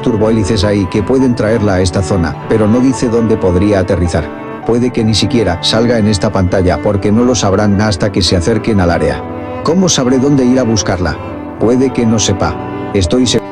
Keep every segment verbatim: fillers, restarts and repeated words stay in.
Turbohélices hay que pueden traerla a esta zona, pero no dice dónde podría aterrizar. Puede que ni siquiera salga en esta pantalla porque no lo sabrán hasta que se acerquen al área. ¿Cómo sabré dónde ir a buscarla? Puede que no sepa. Estoy seguro.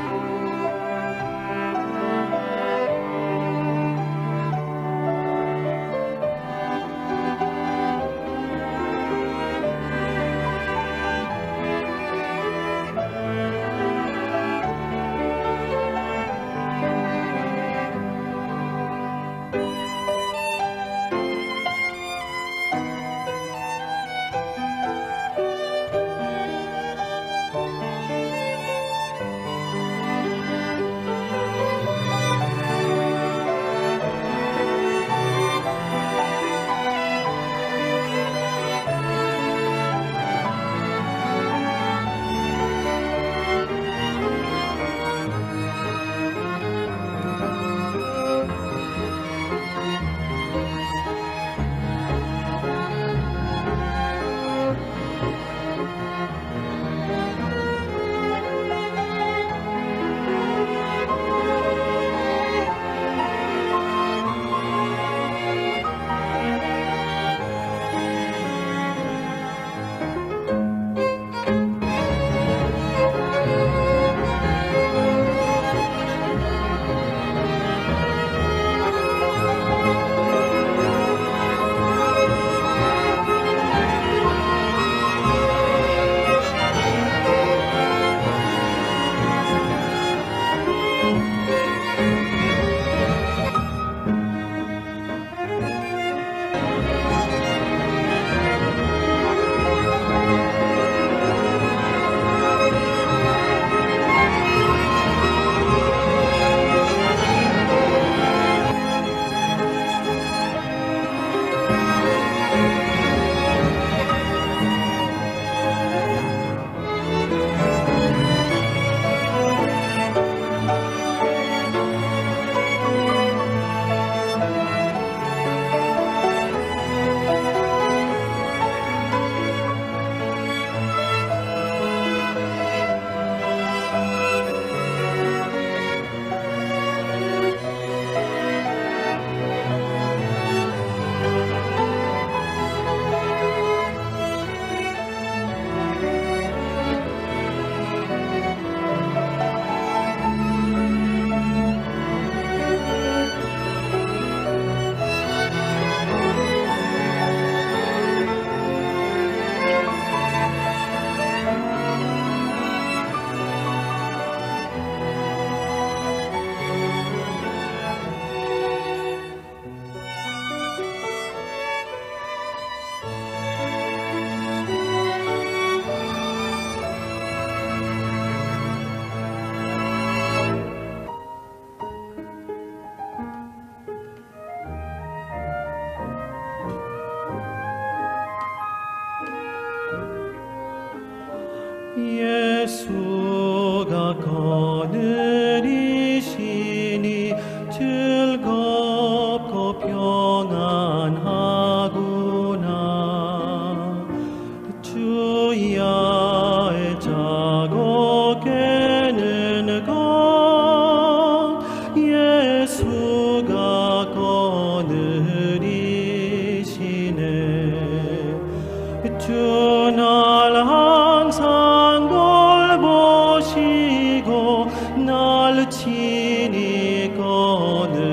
이니 거느리시네.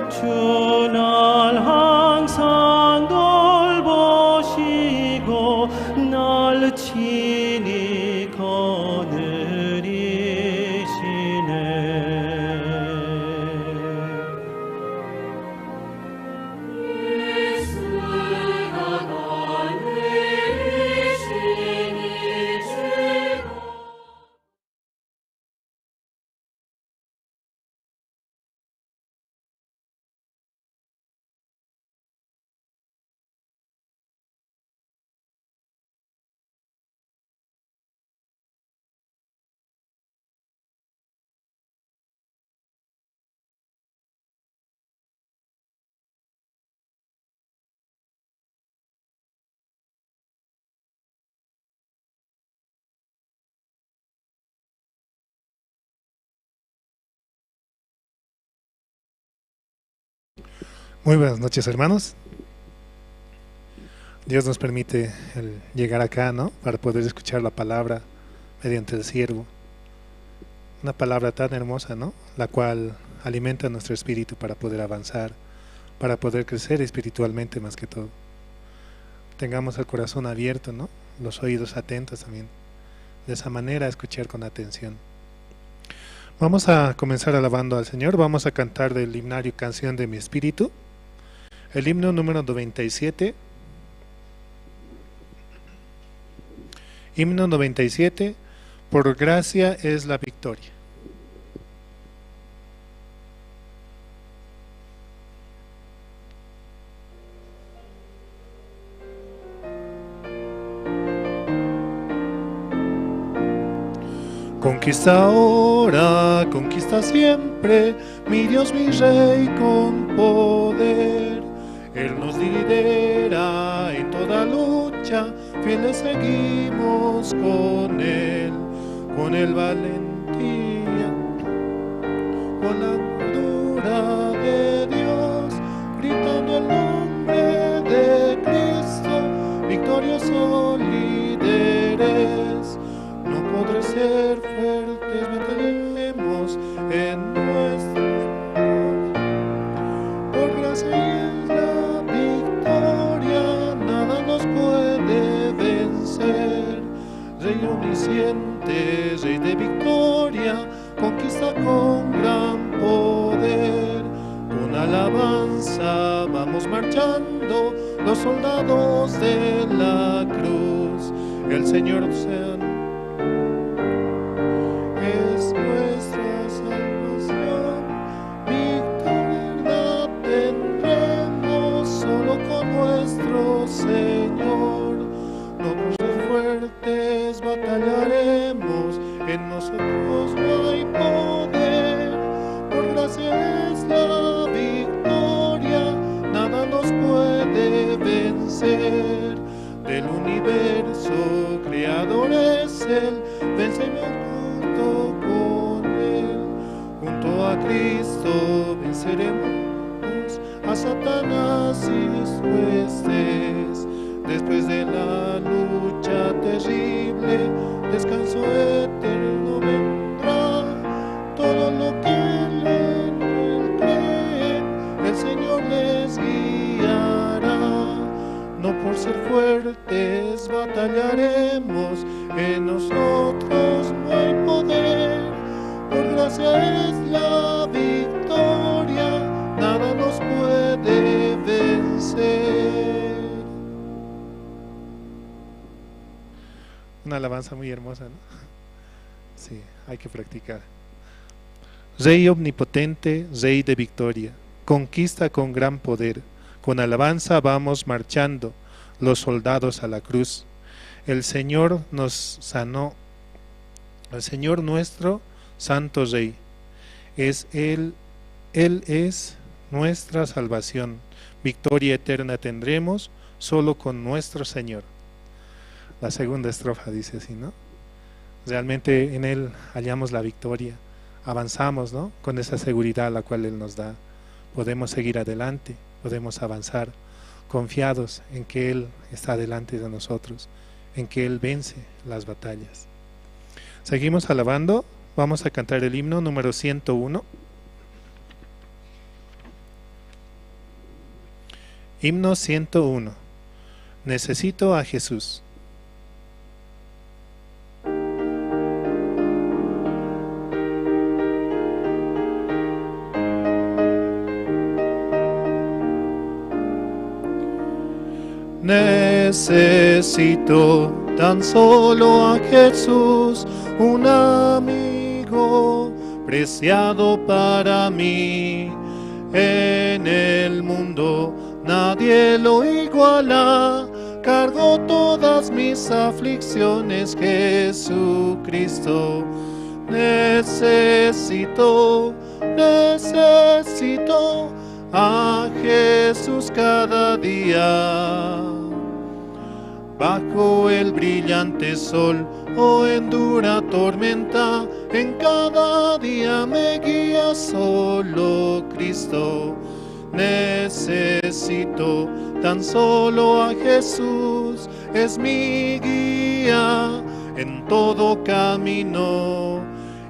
주날 항상 돌보시고 날 친히 거느리시네. Muy buenas noches, hermanos. Dios nos permite el llegar acá, ¿no? Para poder escuchar la palabra mediante el siervo. Una palabra tan hermosa, ¿no? La cual alimenta nuestro espíritu para poder avanzar, para poder crecer espiritualmente más que todo. Tengamos el corazón abierto, ¿no? Los oídos atentos también. De esa manera escuchar con atención. Vamos a comenzar alabando al Señor. Vamos a cantar del himnario Canción de mi Espíritu. El himno número noventa y siete. Himno noventa y siete. Por gracia es la victoria. Conquista ahora, conquista siempre, mi Dios, mi Rey con poder. Él nos lidera en toda lucha, fieles seguimos con Él, con el valentía, con la cordura de Dios, gritando el nombre de Cristo, victorioso líderes. No podré ser fuertes, batallaremos en nuestro por gracia es la victoria, nada nos puede vencer. Rey omnisciente, Rey de victoria, conquista con gran poder. Con alabanza vamos marchando, los soldados de la cruz. El Señor se es nuestra salvación. Victoria tendremos solo con nuestro Señor. No por ser fuertes batallaremos, en nosotros no hay poder. Por gracia es la victoria, nada nos puede vencer. Del universo creador es Él, vencemos junto con Él. Junto a Cristo venceremos a Satanás y sus huestes. Después de la lucha terrible, descanso eterno vendrá. Todo lo que en Él creen, el Señor les guiará. No por ser fuertes batallaremos, en nosotros no hay poder. Por gracia es la victoria, nada nos puede vencer. Una alabanza muy hermosa, ¿no? Sí, hay que practicar. Rey omnipotente, Rey de victoria, conquista con gran poder, con alabanza vamos marchando, los soldados a la cruz. El Señor nos sanó, el Señor nuestro, Santo Rey, es Él, Él es nuestra salvación. Victoria eterna tendremos solo con nuestro Señor. La segunda estrofa dice así, ¿no? Realmente en Él hallamos la victoria, avanzamos, ¿no? Con esa seguridad la cual Él nos da. Podemos seguir adelante, podemos avanzar, confiados en que Él está delante de nosotros, en que Él vence las batallas. Seguimos alabando. Vamos a cantar el himno número ciento uno. Himno ciento uno. Necesito a Jesús. Necesito tan solo a Jesús, un amigo preciado para mí. En el mundo nadie lo iguala, cargó todas mis aflicciones Jesucristo. Necesito, necesito a Jesús cada día. Bajo el brillante sol o en dura tormenta, en cada día me guía solo Cristo. Necesito tan solo a Jesús, es mi guía en todo camino.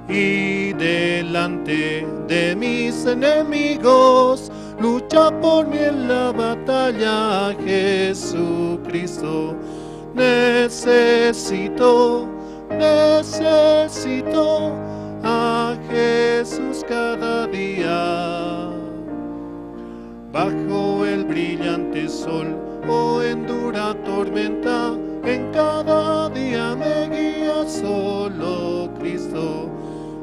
Y delante de mis enemigos, lucha por mí en la batalla, Jesucristo. Necesito, necesito a Jesús cada día. Bajo el brillante sol o en dura tormenta, en cada día me guía solo Cristo.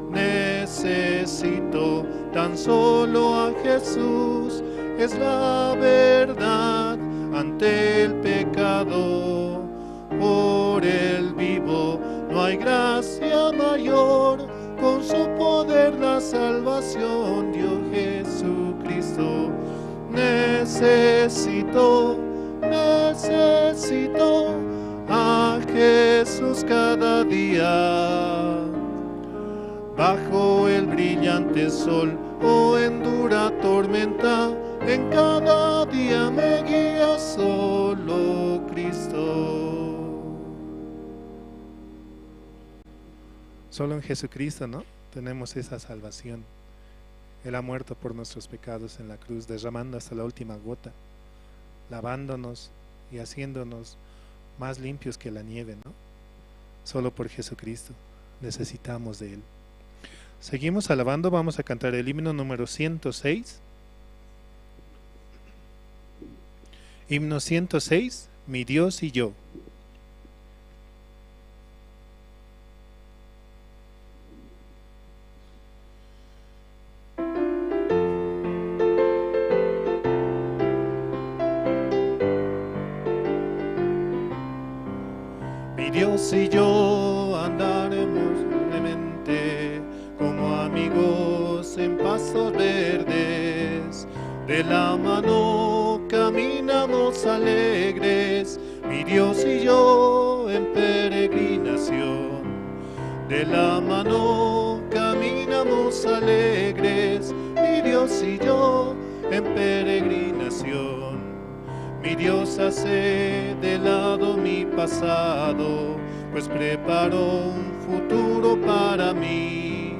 Necesito tan solo a Jesús, es la verdad ante el pecado. Por él vivo, no hay gracia mayor, con su poder la salvación dio Jesucristo. Necesito, necesito a Jesús cada día. Bajo el brillante sol o en dura tormenta, en cada día me guía solo Cristo. Solo en Jesucristo, ¿no? Tenemos esa salvación. Él ha muerto por nuestros pecados en la cruz, derramando hasta la última gota, lavándonos y haciéndonos más limpios que la nieve, ¿no? Solo por Jesucristo necesitamos de Él. Seguimos alabando, vamos a cantar el himno número ciento seis. Himno ciento seis, Mi Dios y yo. Mi Dios y yo andaremos libremente como amigos en pastos verdes. De la mano caminamos alegres, mi Dios y yo en peregrinación. De la mano caminamos alegres, mi Dios y yo en peregrinación. Mi Dios hace de lado mi pasado, pues preparó un futuro para mí.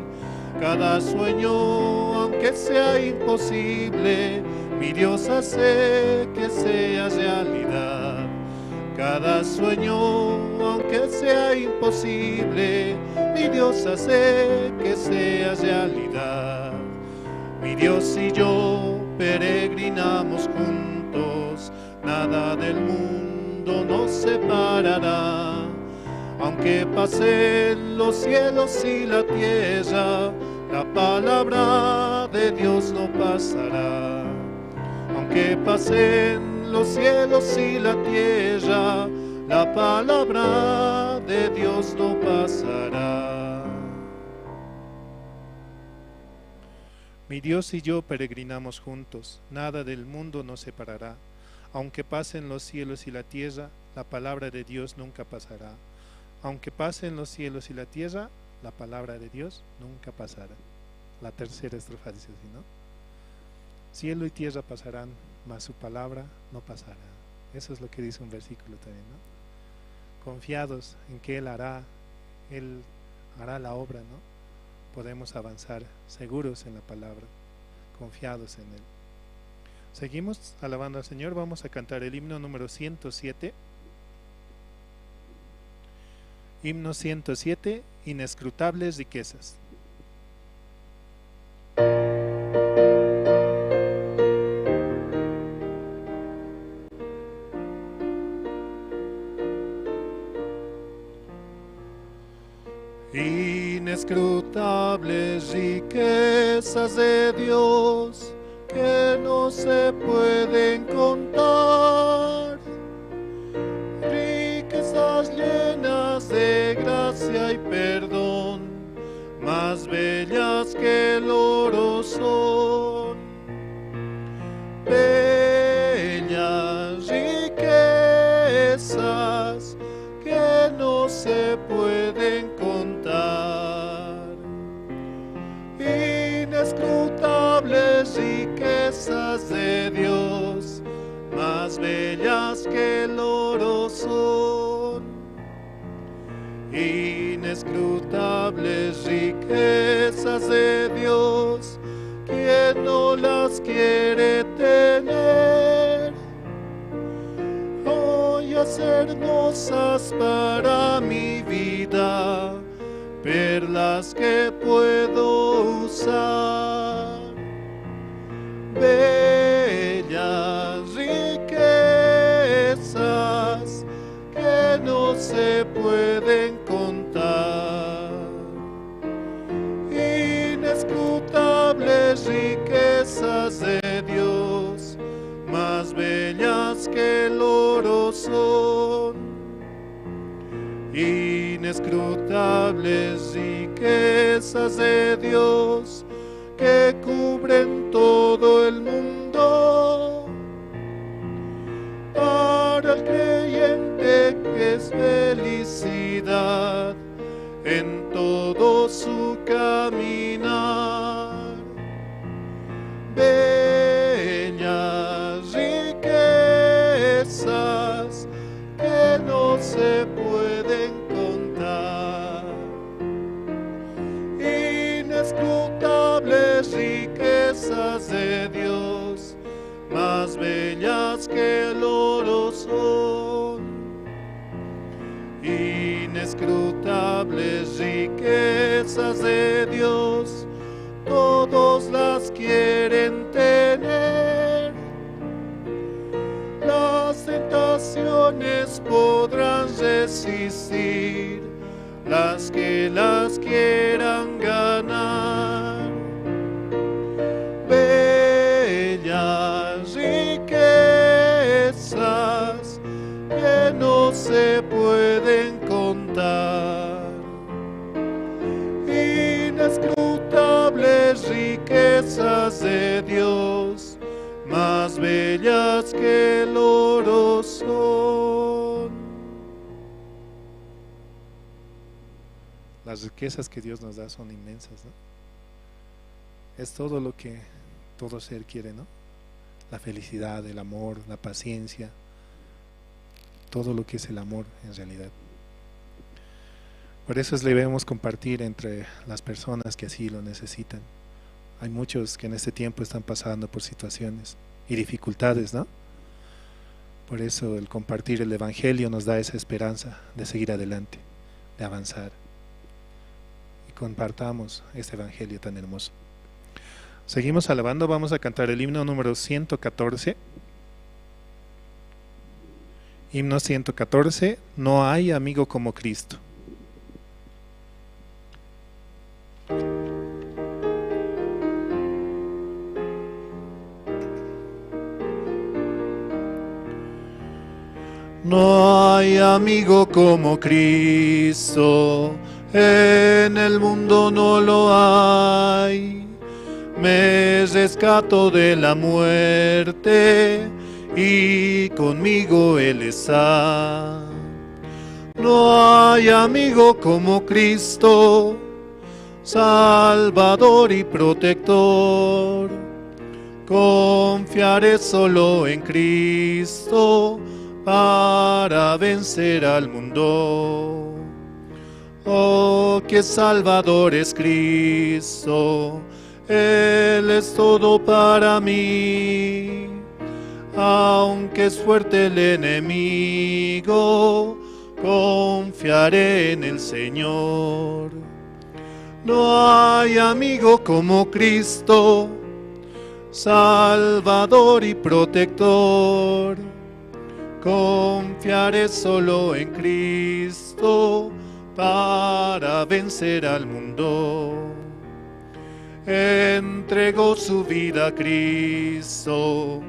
Cada sueño, aunque sea imposible, mi Dios hace que sea realidad. Cada sueño, aunque sea imposible, mi Dios hace que sea realidad. Mi Dios y yo peregrinamos juntos, nada del mundo nos separará. Aunque pasen los cielos y la tierra, la palabra de Dios no pasará. Aunque pasen los cielos y la tierra, la palabra de Dios no pasará. Mi Dios y yo peregrinamos juntos, nada del mundo nos separará. Aunque pasen los cielos y la tierra, la palabra de Dios nunca pasará. Aunque pasen los cielos y la tierra, la palabra de Dios nunca pasará. La tercera estrofa dice así, ¿no? Cielo y tierra pasarán, mas su palabra no pasará. Eso es lo que dice un versículo también, ¿no? Confiados en que Él hará, Él hará la obra, ¿no? Podemos avanzar seguros en la palabra, confiados en Él. Seguimos alabando al Señor, vamos a cantar el himno número ciento siete. Himno ciento siete, Inescrutables riquezas. Inescrutables riquezas de Dios que no se pueden contar, riquezas llenas de gracia y perdón, más bellas que el oro son, bellas riquezas que no se pueden contar. Inescrutables riquezas de Dios, más bellas que el oro son. Inescrutables riquezas de Dios, ¿quién no las quiere tener? Joyas hermosas para mi vida, perlas que puedo usar, bellas riquezas que no se pueden contar, inescrutables riquezas de Dios, más bellas que el oro son, inescrutables riquezas de Dios que cubren todo el mundo. Para el creyente que es felicidad en todo su caminar, bellas riquezas que no se pueden contar, inescrutables riquezas de Dios, más bellas que el oro son, inescrutables riquezas de Dios, todos las quieren tener. Las tentaciones podrán resistir las que las quieran ganar. Bellas riquezas que no se pueden contar, inescrutables riquezas de Dios, más bellas que el oro son. Las riquezas que Dios nos da son inmensas, ¿no? Es todo lo que todo ser quiere, ¿no? La felicidad, el amor, la paciencia, todo lo que es el amor en realidad. Por eso es, debemos compartir entre las personas que así lo necesitan. Hay muchos que en este tiempo están pasando por situaciones y dificultades, ¿no? Por eso el compartir el evangelio nos da esa esperanza de seguir adelante, de avanzar. Y compartamos este evangelio tan hermoso. Seguimos alabando, vamos a cantar el himno número ciento catorce. Himno ciento catorce, No hay amigo como Cristo. No hay amigo como Cristo, en el mundo no lo hay. Me rescató de la muerte y conmigo Él está. No hay amigo como Cristo, Salvador y protector. Confiaré solo en Cristo para vencer al mundo. Oh, qué Salvador es Cristo, Él es todo para mí. Aunque es fuerte el enemigo, confiaré en el Señor. No hay amigo como Cristo, Salvador y protector. Confiaré solo en Cristo para vencer al mundo. Entregó su vida a Cristo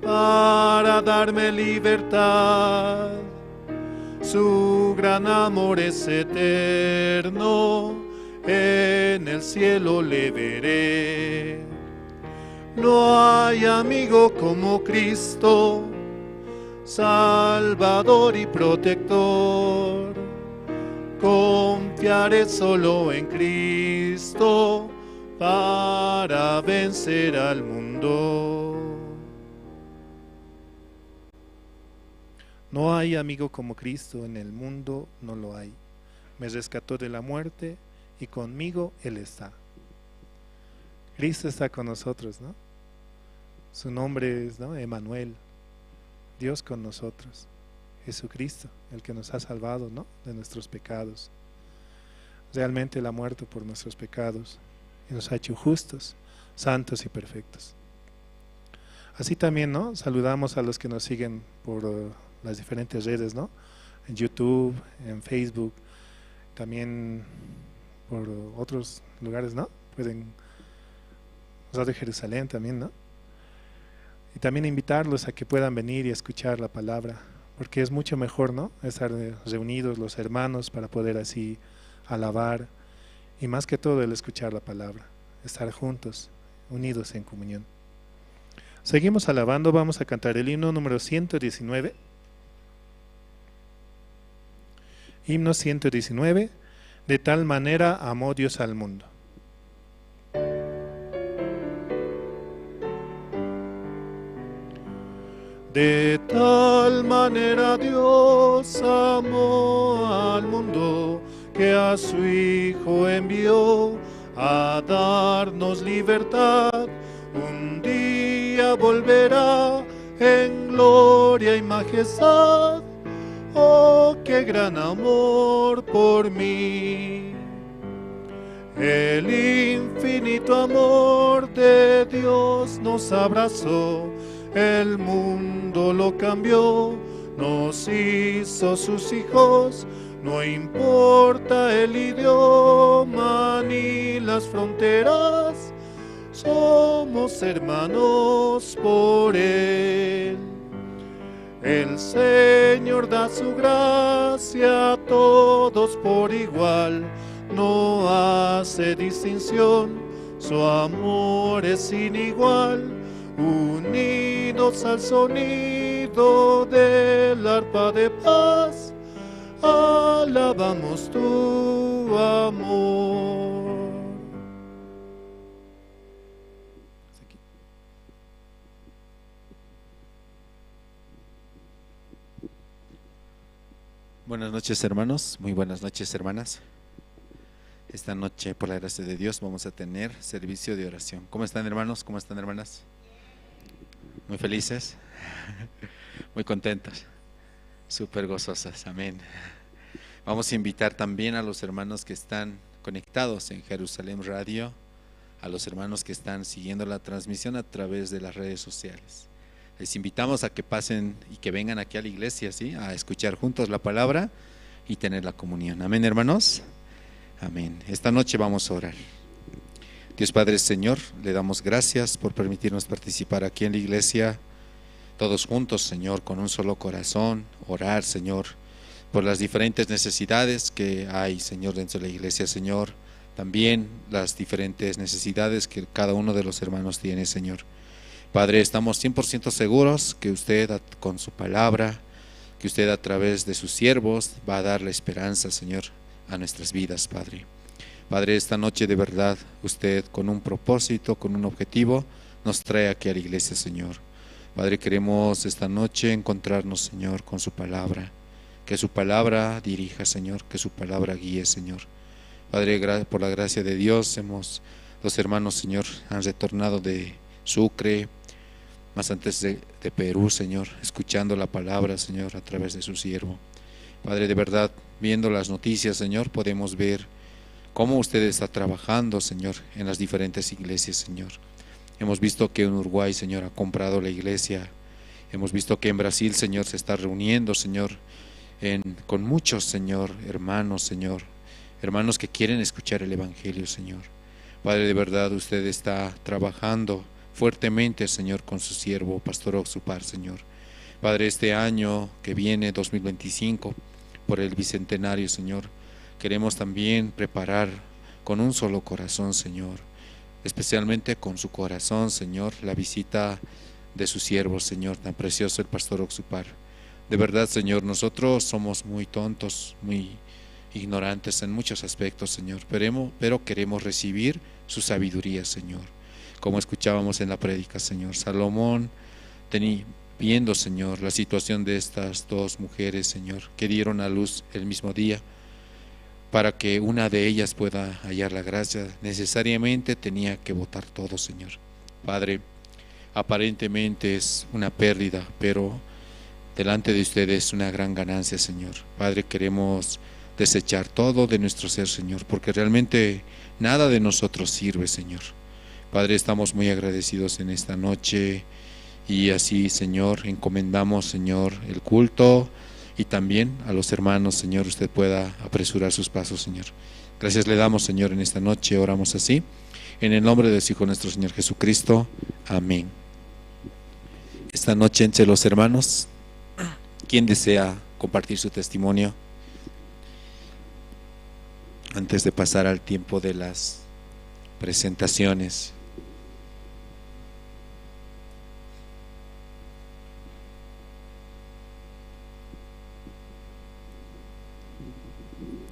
para darme libertad. Su gran amor es eterno, en el cielo le veré. No hay amigo como Cristo, Salvador y protector. Confiaré solo en Cristo para vencer al mundo. No hay amigo como Cristo, en el mundo no lo hay. Me rescató de la muerte y conmigo Él está. Cristo está con nosotros, ¿no? Su nombre es, ¿no? Emanuel, Dios con nosotros. Jesucristo, el que nos ha salvado, ¿no? De nuestros pecados. Realmente Él ha muerto por nuestros pecados y nos ha hecho justos, santos y perfectos. Así también, ¿no? Saludamos a los que nos siguen por, eh, las diferentes redes, ¿no? En YouTube, en Facebook, también por otros lugares, ¿no? Pueden, Radio Jerusalén también, ¿no? Y también invitarlos a que puedan venir y escuchar la palabra, porque es mucho mejor, ¿no? Estar, eh, reunidos los hermanos para poder así alabar y más que todo el escuchar la palabra, estar juntos, unidos en comunión. Seguimos alabando, vamos a cantar el himno número ciento diecinueve. Himno ciento diecinueve, De tal manera amó Dios al mundo. De tal manera Dios amó al mundo, que a su Hijo envió a darnos libertad. Un día volverá en gloria y majestad. Oh, qué gran amor por mí. El infinito amor de Dios nos abrazó, el mundo lo cambió, nos hizo sus hijos, no importa el idioma ni las fronteras, somos hermanos por Él. El Señor da su gracia a todos por igual, no hace distinción, su amor es sin igual. Unidos al sonido del arpa de paz, alabamos tu amor. Buenas noches, hermanos. Muy buenas noches, hermanas. Esta noche, por la gracia de Dios, vamos a tener servicio de oración. ¿Cómo están, hermanos? ¿Cómo están, hermanas? Muy felices, muy contentos, súper gozosas. Amén. Vamos a invitar también a los hermanos que están conectados en Jerusalén Radio, a los hermanos que están siguiendo la transmisión a través de las redes sociales. Les invitamos a que pasen y que vengan aquí a la iglesia, ¿sí? A escuchar juntos la palabra y tener la comunión. Amén, hermanos. Amén. Esta noche vamos a orar. Dios Padre, Señor, le damos gracias por permitirnos participar aquí en la iglesia, todos juntos, Señor, con un solo corazón, orar, Señor, por las diferentes necesidades que hay, Señor, dentro de la iglesia, Señor. También las diferentes necesidades que cada uno de los hermanos tiene, Señor. Padre, estamos cien por ciento seguros que usted, a-, con su palabra, que usted a través de sus siervos va a dar la esperanza, Señor, a nuestras vidas, Padre. Padre, esta noche de verdad, usted con un propósito, con un objetivo, nos trae aquí a la iglesia, Señor. Padre, queremos esta noche encontrarnos, Señor, con su palabra. Que su palabra dirija, Señor, que su palabra guíe, Señor. Padre, gra-, por la gracia de Dios, hemos, los hermanos, Señor, han retornado de Sucre, más antes de, de Perú, Señor, escuchando la palabra, Señor, a través de su siervo. Padre, de verdad, viendo las noticias, Señor, podemos ver cómo usted está trabajando, Señor, en las diferentes iglesias, Señor. Hemos visto que en Uruguay, Señor, ha comprado la iglesia. Hemos visto que en Brasil, Señor, se está reuniendo, Señor, en, con muchos, Señor, hermanos, Señor, hermanos que quieren escuchar el evangelio, Señor. Padre, de verdad, usted está trabajando fuertemente, Señor, con su siervo, Pastor Oxupar, Señor. Padre, este año que viene, dos mil veinticinco, por el bicentenario, Señor, queremos también preparar con un solo corazón, Señor, especialmente con su corazón, Señor, la visita de su siervo, Señor, tan precioso el Pastor Oxupar. De verdad, Señor, nosotros somos muy tontos, muy ignorantes en muchos aspectos, Señor, pero hemo-, pero queremos recibir su sabiduría, Señor. Como escuchábamos en la prédica, Señor, Salomón teni-, viendo, Señor, la situación de estas dos mujeres, Señor, que dieron a luz el mismo día, para que una de ellas pueda hallar la gracia, necesariamente tenía que botar todo, Señor. Padre, aparentemente es una pérdida, pero delante de usted es una gran ganancia, Señor. Padre, queremos desechar todo de nuestro ser, Señor, porque realmente nada de nosotros sirve, Señor. Padre, estamos muy agradecidos en esta noche y así, Señor, encomendamos, Señor, el culto y también a los hermanos, Señor, usted pueda apresurar sus pasos, Señor. Gracias le damos, Señor, en esta noche, oramos así, en el nombre de su Hijo nuestro Señor Jesucristo. Amén. Esta noche entre los hermanos, ¿quién desea compartir su testimonio antes de pasar al tiempo de las presentaciones?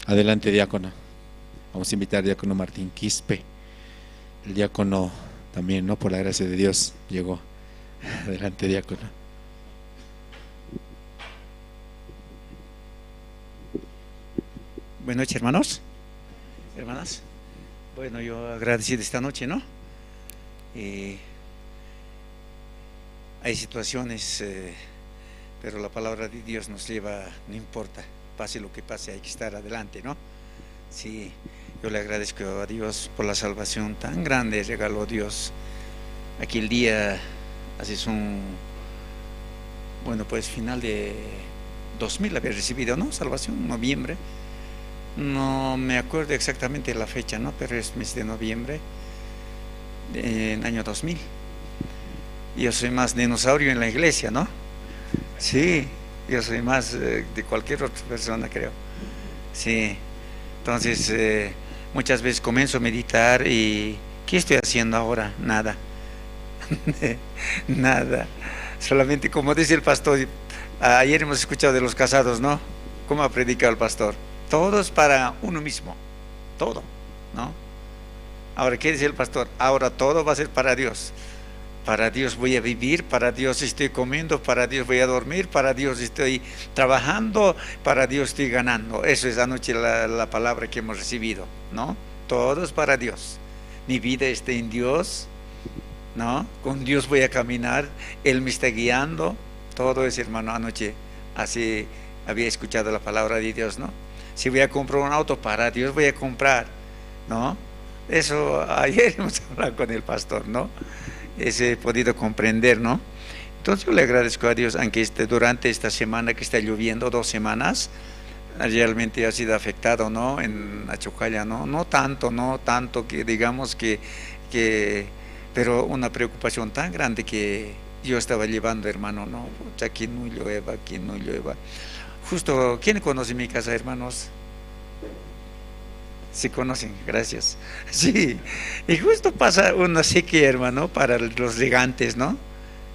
Adelante, diácono. Vamos a invitar al diácono Martín Quispe. El diácono también, ¿no? Por la gracia de Dios llegó. Adelante, diácono. Buenas noches, hermanos, hermanas. Bueno, yo agradecido esta noche, ¿no? Eh, hay situaciones, eh, pero la palabra de Dios nos lleva, no importa, pase lo que pase, hay que estar adelante, ¿no? Sí, yo le agradezco a Dios por la salvación tan grande, regaló Dios. Aquel día, hace un, bueno, pues final de dos mil había recibido, ¿no? Salvación, noviembre. No me acuerdo exactamente la fecha, ¿no? Pero es mes de noviembre, en año dos mil. Yo soy más dinosaurio en la iglesia, ¿no? Sí, yo soy más, eh, de cualquier otra persona, creo. Sí. Entonces, eh, muchas veces comienzo a meditar y, ¿qué estoy haciendo ahora? Nada. Nada. Solamente, como dice el pastor, ayer hemos escuchado de los casados, ¿no? ¿Cómo ha predicado el pastor? Todos para uno mismo. Todo, ¿no? Ahora, ¿qué dice el pastor? Ahora todo va a ser para Dios. Para Dios voy a vivir, para Dios estoy comiendo, para Dios voy a dormir, para Dios estoy trabajando, para Dios estoy ganando. Eso es anoche la, la palabra que hemos recibido, ¿no? Todo es para Dios. Mi vida está en Dios, ¿no? Con Dios voy a caminar, Él me está guiando. Todo es, hermano, anoche así había escuchado la palabra de Dios, ¿no? Si voy a comprar un auto, para Dios voy a comprar, ¿no? Eso ayer hemos hablado con el pastor, ¿no? Ese he podido comprender, ¿no? Entonces yo le agradezco a Dios, aunque este, durante esta semana que está lloviendo, dos semanas, realmente ha sido afectado, ¿no? En Achocalla, ¿no? No tanto, no tanto que digamos que, que, pero una preocupación tan grande que yo estaba llevando, hermano, ¿no? Pucha, que no llueva, que no llueva. Justo, ¿quién conoce mi casa, hermanos? Sí conocen, gracias. Sí, y justo pasa una sequía, hermano, para los regantes, ¿no?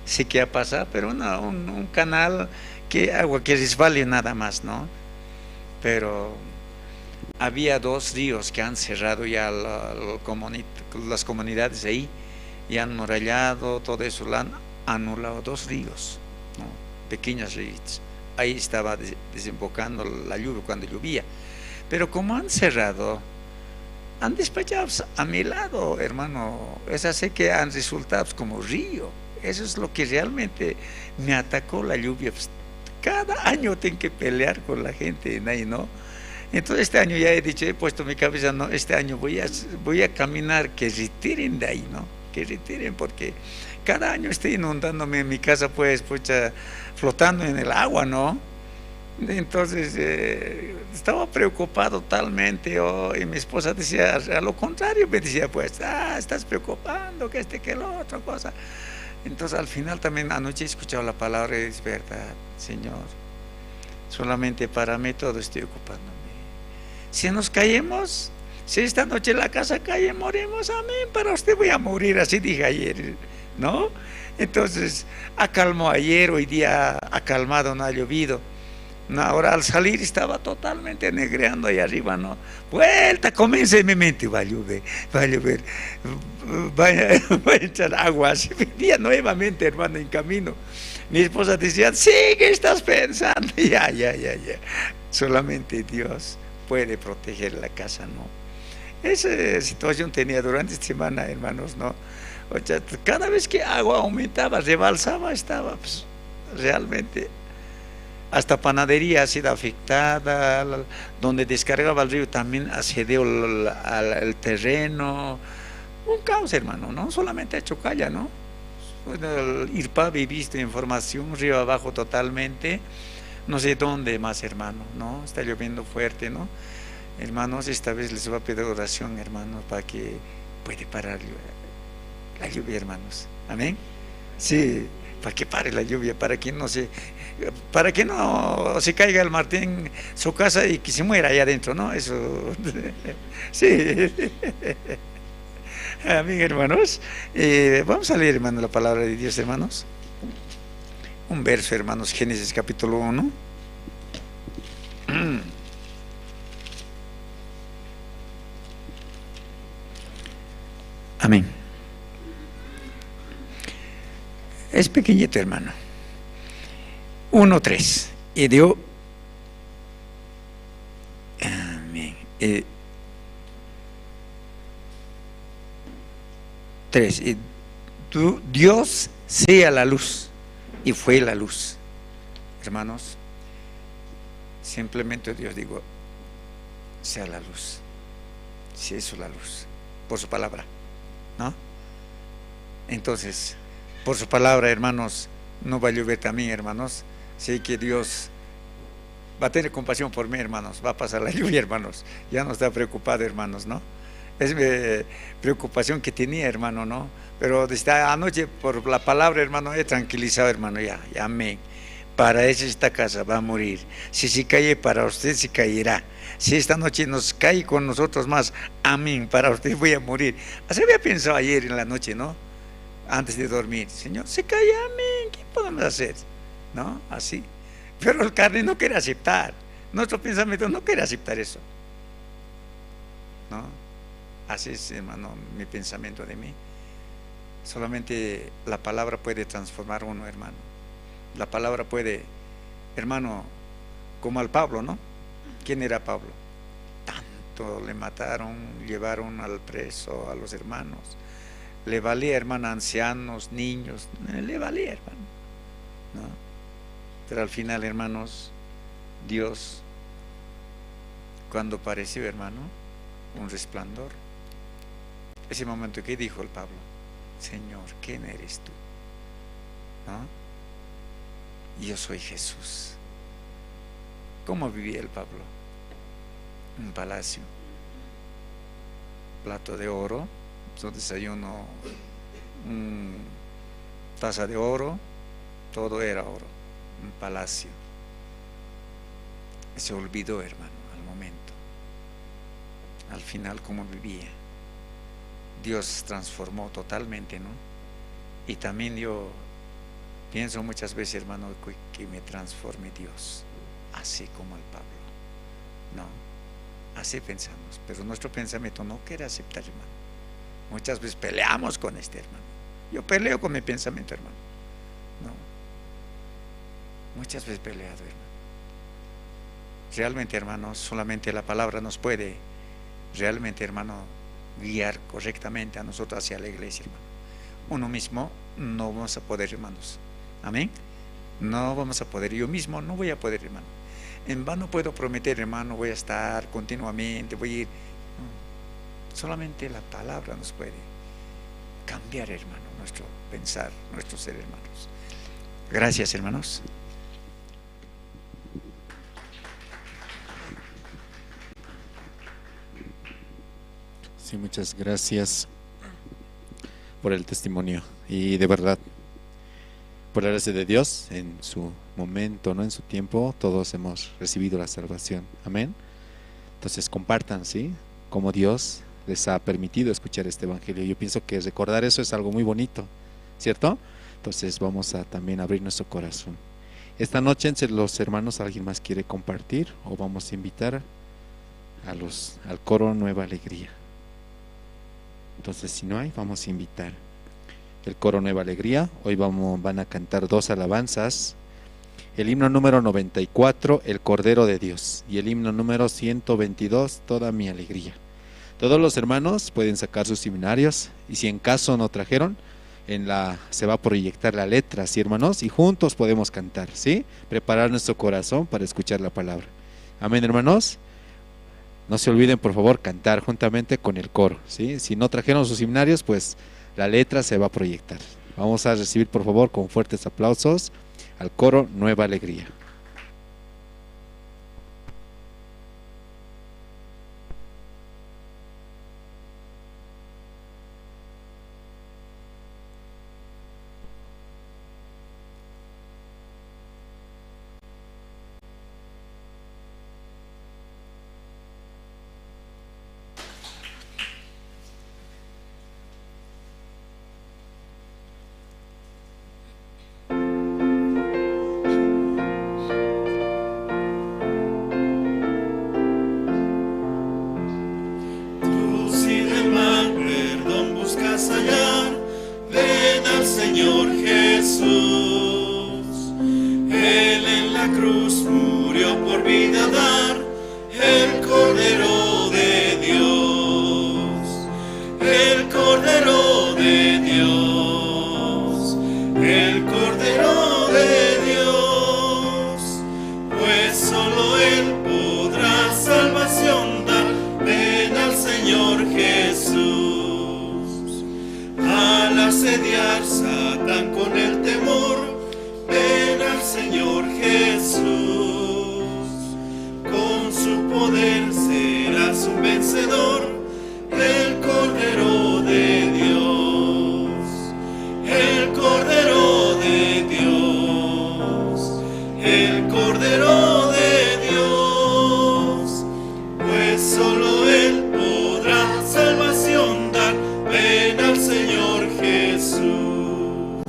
Sequía pasa, pero una, un, un canal que agua que resbale nada más, ¿no? Pero había dos ríos que han cerrado ya la, la comuni-, las comunidades ahí, y han murallado, todo eso, la han anulado dos ríos, ¿no? Pequeños ríos. Ahí estaba des-, desembocando la lluvia cuando llovía. Pero como han cerrado, han despachado a mi lado, hermano. Es así que han resultado como río. Eso es lo que realmente me atacó la lluvia. Pues, cada año tengo que pelear con la gente en ahí, ¿no? Entonces este año ya he dicho, he puesto mi cabeza, no, este año voy a, voy a caminar, que retiren de ahí, ¿no? Que retiren, porque cada año estoy inundándome en mi casa, pues, pucha, flotando en el agua, ¿no? Entonces, eh, estaba preocupado totalmente, oh, y mi esposa decía, a lo contrario, me decía, pues, ah, estás preocupando, que este, que lo otro, cosa. Entonces, al final también anoche he escuchado la palabra y despierta, Señor, solamente para mí todo estoy ocupándome. Si nos caemos, si esta noche la casa cae, morimos, amén, para usted voy a morir, así dije ayer, ¿no? Entonces, acalmó ayer, hoy día ha calmado, no ha llovido. No, ahora al salir estaba totalmente negreando ahí arriba, ¿no? Vuelta, comienza en mi mente, va a llover, va a llover, va a, va a echar agua. Así venía nuevamente, hermano, en camino. Mi esposa decía, sí, ¿qué estás pensando? Ya, ya, ya, ya. Solamente Dios puede proteger la casa, ¿no? Esa situación tenía durante esta semana, hermanos, ¿no? O sea, cada vez que agua aumentaba, rebalsaba, estaba, pues, realmente, hasta panadería ha sido afectada, la, donde descargaba el río también asedió el, al, el terreno. Un caos, hermano, no solamente a Chocalla, ¿no? Bueno, el Irpavi, he visto información, río abajo totalmente. No sé dónde más, hermano, ¿no? Está lloviendo fuerte, ¿no? Hermanos, esta vez les voy a pedir oración, hermanos, para que puede parar la lluvia, hermanos. Amén. Sí, para que pare la lluvia, para que no se, para que no se caiga el Martín su casa y que se muera allá adentro, ¿no? Eso. Sí. Amén, hermanos. Eh, vamos a leer, hermano, la palabra de Dios, hermanos. Un verso, hermanos, Génesis capítulo uno. Amén. Es pequeñito, hermano. Uno tres. Y dio, amén. Eh, tres. Y tu-, Dios sea la luz. Y fue la luz. Hermanos, simplemente Dios digo, sea la luz. Se hizo la luz. Por su palabra, ¿no? Entonces, por su palabra, hermanos, no va a llover también, hermanos. Sé que Dios va a tener compasión por mí, hermanos. Va a pasar la lluvia, hermanos. Ya no está preocupado, hermanos, ¿no? Es, eh, preocupación que tenía, hermano, ¿no? Pero desde anoche, por la palabra, hermano, he tranquilizado, hermano, ya, ya, amén. Para eso esta casa va a morir. Si se cae, para usted se caerá. Si esta noche nos cae con nosotros más, amén, para usted voy a morir. Así había pensado ayer en la noche, ¿no? Antes de dormir, Señor, se cae, amén, ¿qué podemos hacer? ¿No? Así. Pero el carne no quiere aceptar. Nuestro pensamiento no quiere aceptar eso. ¿No? Así es, hermano, mi pensamiento de mí. Solamente la palabra puede transformar uno, hermano. La palabra puede, hermano, como al Pablo, ¿no? ¿Quién era Pablo? Tanto le mataron, llevaron al preso a los hermanos. Le valía, hermano, ancianos, niños, le valía, hermano, ¿no? Pero al final, hermanos, Dios, cuando pareció, hermano, un resplandor, ese momento que dijo el Pablo, Señor, ¿quién eres tú? ¿No? Yo soy Jesús. ¿Cómo vivía el Pablo? Un palacio, plato de oro, su desayuno, un taza de oro, todo era oro, un palacio. Se olvidó, hermano, al momento. Al final, cómo vivía. Dios transformó totalmente, ¿no? Y también yo pienso muchas veces, hermano, que, que me transforme Dios, así como el Pablo, ¿no? Así pensamos, pero nuestro pensamiento no quiere aceptar, hermano. Muchas veces peleamos con este, hermano. Yo peleo con mi pensamiento, hermano. No. Muchas veces peleado, hermano. Realmente, hermanos, solamente la palabra nos puede realmente, hermano, guiar correctamente a nosotros hacia la iglesia, hermano. Uno mismo no vamos a poder, hermanos. Amén. No vamos a poder. Yo mismo no voy a poder, hermano. En vano puedo prometer, hermano, voy a estar continuamente, voy a ir. No. Solamente la palabra nos puede cambiar, hermano, nuestro pensar, nuestro ser, hermanos. Gracias, hermanos. Sí, muchas gracias por el testimonio. Y de verdad, por la gracia de Dios, en su momento, ¿no? En su tiempo, todos hemos recibido la salvación. Amén. Entonces, compartan, ¿sí? Cómo Dios les ha permitido escuchar este evangelio. Yo pienso que recordar eso es algo muy bonito, ¿cierto? Entonces, vamos a también abrir nuestro corazón. Esta noche, entre los hermanos, ¿alguien más quiere compartir o vamos a invitar a los, al coro Nueva Alegría? Entonces, si no hay, vamos a invitar el coro Nueva Alegría. Hoy vamos, van a cantar dos alabanzas. El himno número noventa y cuatro, El Cordero de Dios, y el himno número ciento veintidós, Toda mi alegría. Todos los hermanos pueden sacar sus himnarios, y si en caso no trajeron, en la, se va a proyectar la letra, ¿sí, hermanos? Y juntos podemos cantar, ¿sí? Preparar nuestro corazón para escuchar la palabra. Amén, hermanos. No se olviden, por favor, cantar juntamente con el coro, ¿sí? Si no trajeron sus himnarios, pues la letra se va a proyectar. Vamos a recibir, por favor, con fuertes aplausos al coro Nueva Alegría. Tú si de mal perdón buscas hallar, ven al Señor Jesús. Él en la cruz murió por vida dar, el Cordero de Dios, el Cordero de Dios, el Cordero de Dios, pues solo Él podrá salvación dar. Ven al Señor Jesús, al asediar Satán con el temor, ven al Señor Jesús, con su poder serás un vencedor. El Cordero de Dios, el Cordero de Dios, el Cordero de Dios, pues solo Él podrá salvación dar. Ven al Señor Jesús.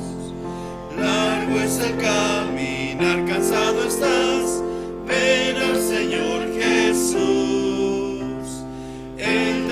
Largo es el caminar, cansado estás, ven al Señor Jesús. Él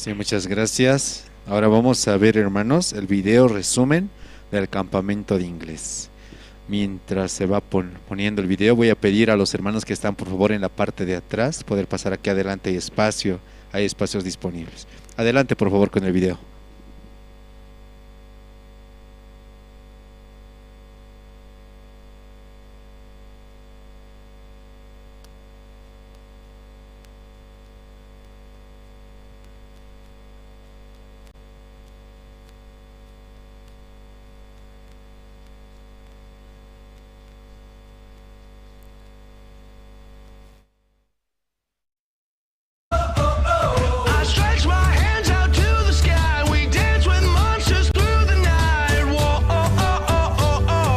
Sí, muchas gracias. Ahora vamos a ver, hermanos, el video resumen del campamento de inglés. Mientras se va pon-, poniendo el video, voy a pedir a los hermanos que están, por favor, en la parte de atrás, poder pasar aquí adelante. Hay espacio, hay espacios disponibles. Adelante, por favor, con el video. I stretch my hands out to the sky. We dance with monsters through the night. Whoa, oh, oh, oh, oh,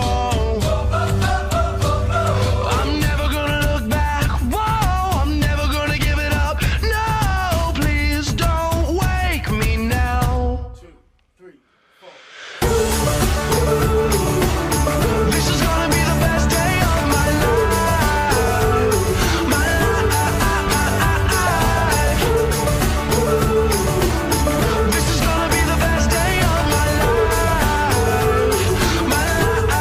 oh. I'm never gonna look back. Whoa, I'm never gonna give it up. No, please don't wake me now. This is gonna be the best day of my life. My life. This is gonna be the best day of my life. My life.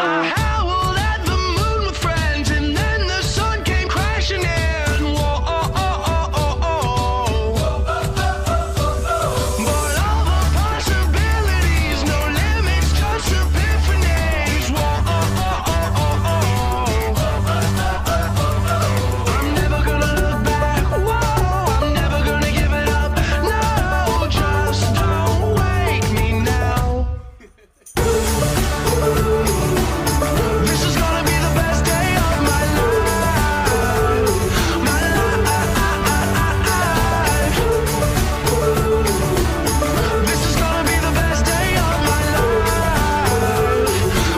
I howled at the moon with friends, and then the sun came crashing in. Whoa, oh, oh, oh, oh, oh. But all the possibilities, no limits, just epiphanies. Whoa, oh, oh, oh, oh, oh. I'm never gonna look back. Whoa, I'm never gonna give it up. No, just don't wake me now. This is gonna be the best day of my life. My life. This is gonna be the best day of my life.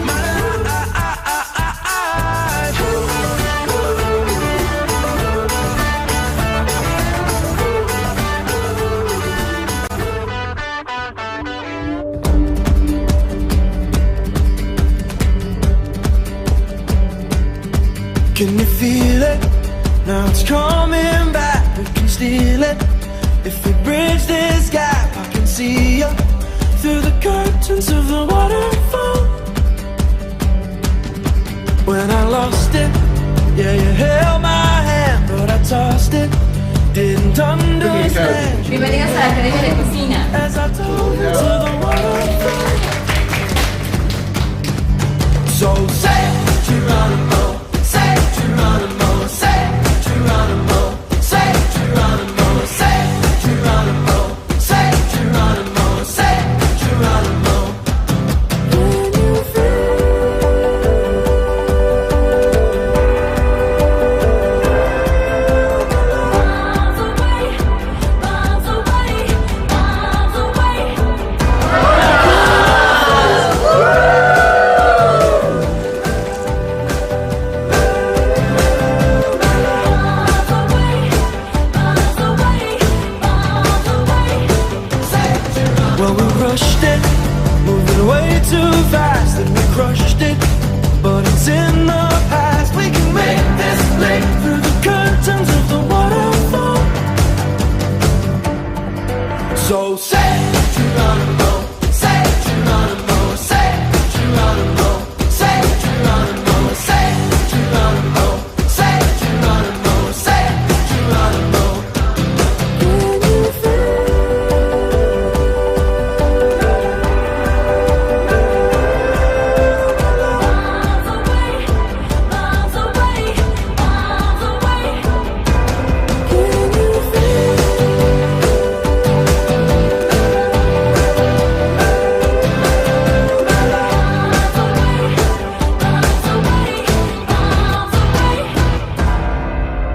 My life. Can you feel it? Now it's coming back. We can steal it if we bridge this gap. I can see you through the curtains of the waterfall. When I lost it, yeah, you held my hand, but I tossed it. Didn't understand. Bienvenidos a la Academia de Cocina. As I dove into the water. So say Geronimo, say Geronimo, say Geronimo. Say Geronimo, say Geronimo, say Geronimo, say Geronimo. Well, we rushed it, moving way too fast, and we crushed it, but it's in the past. We can make this leap through the curtains of the waterfall. So say Geronimo, say Geronimo, say Geronimo.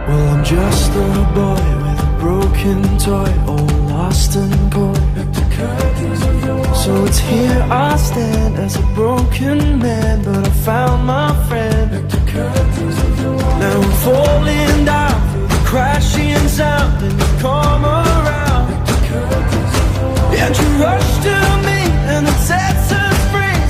Well, I'm just a boy with a broken toy, all lost and coy. So it's here I stand as a broken man, but I found my friend. Now I'm falling down through the crashing sound, and you come around. And you rush to me, and it sets us free.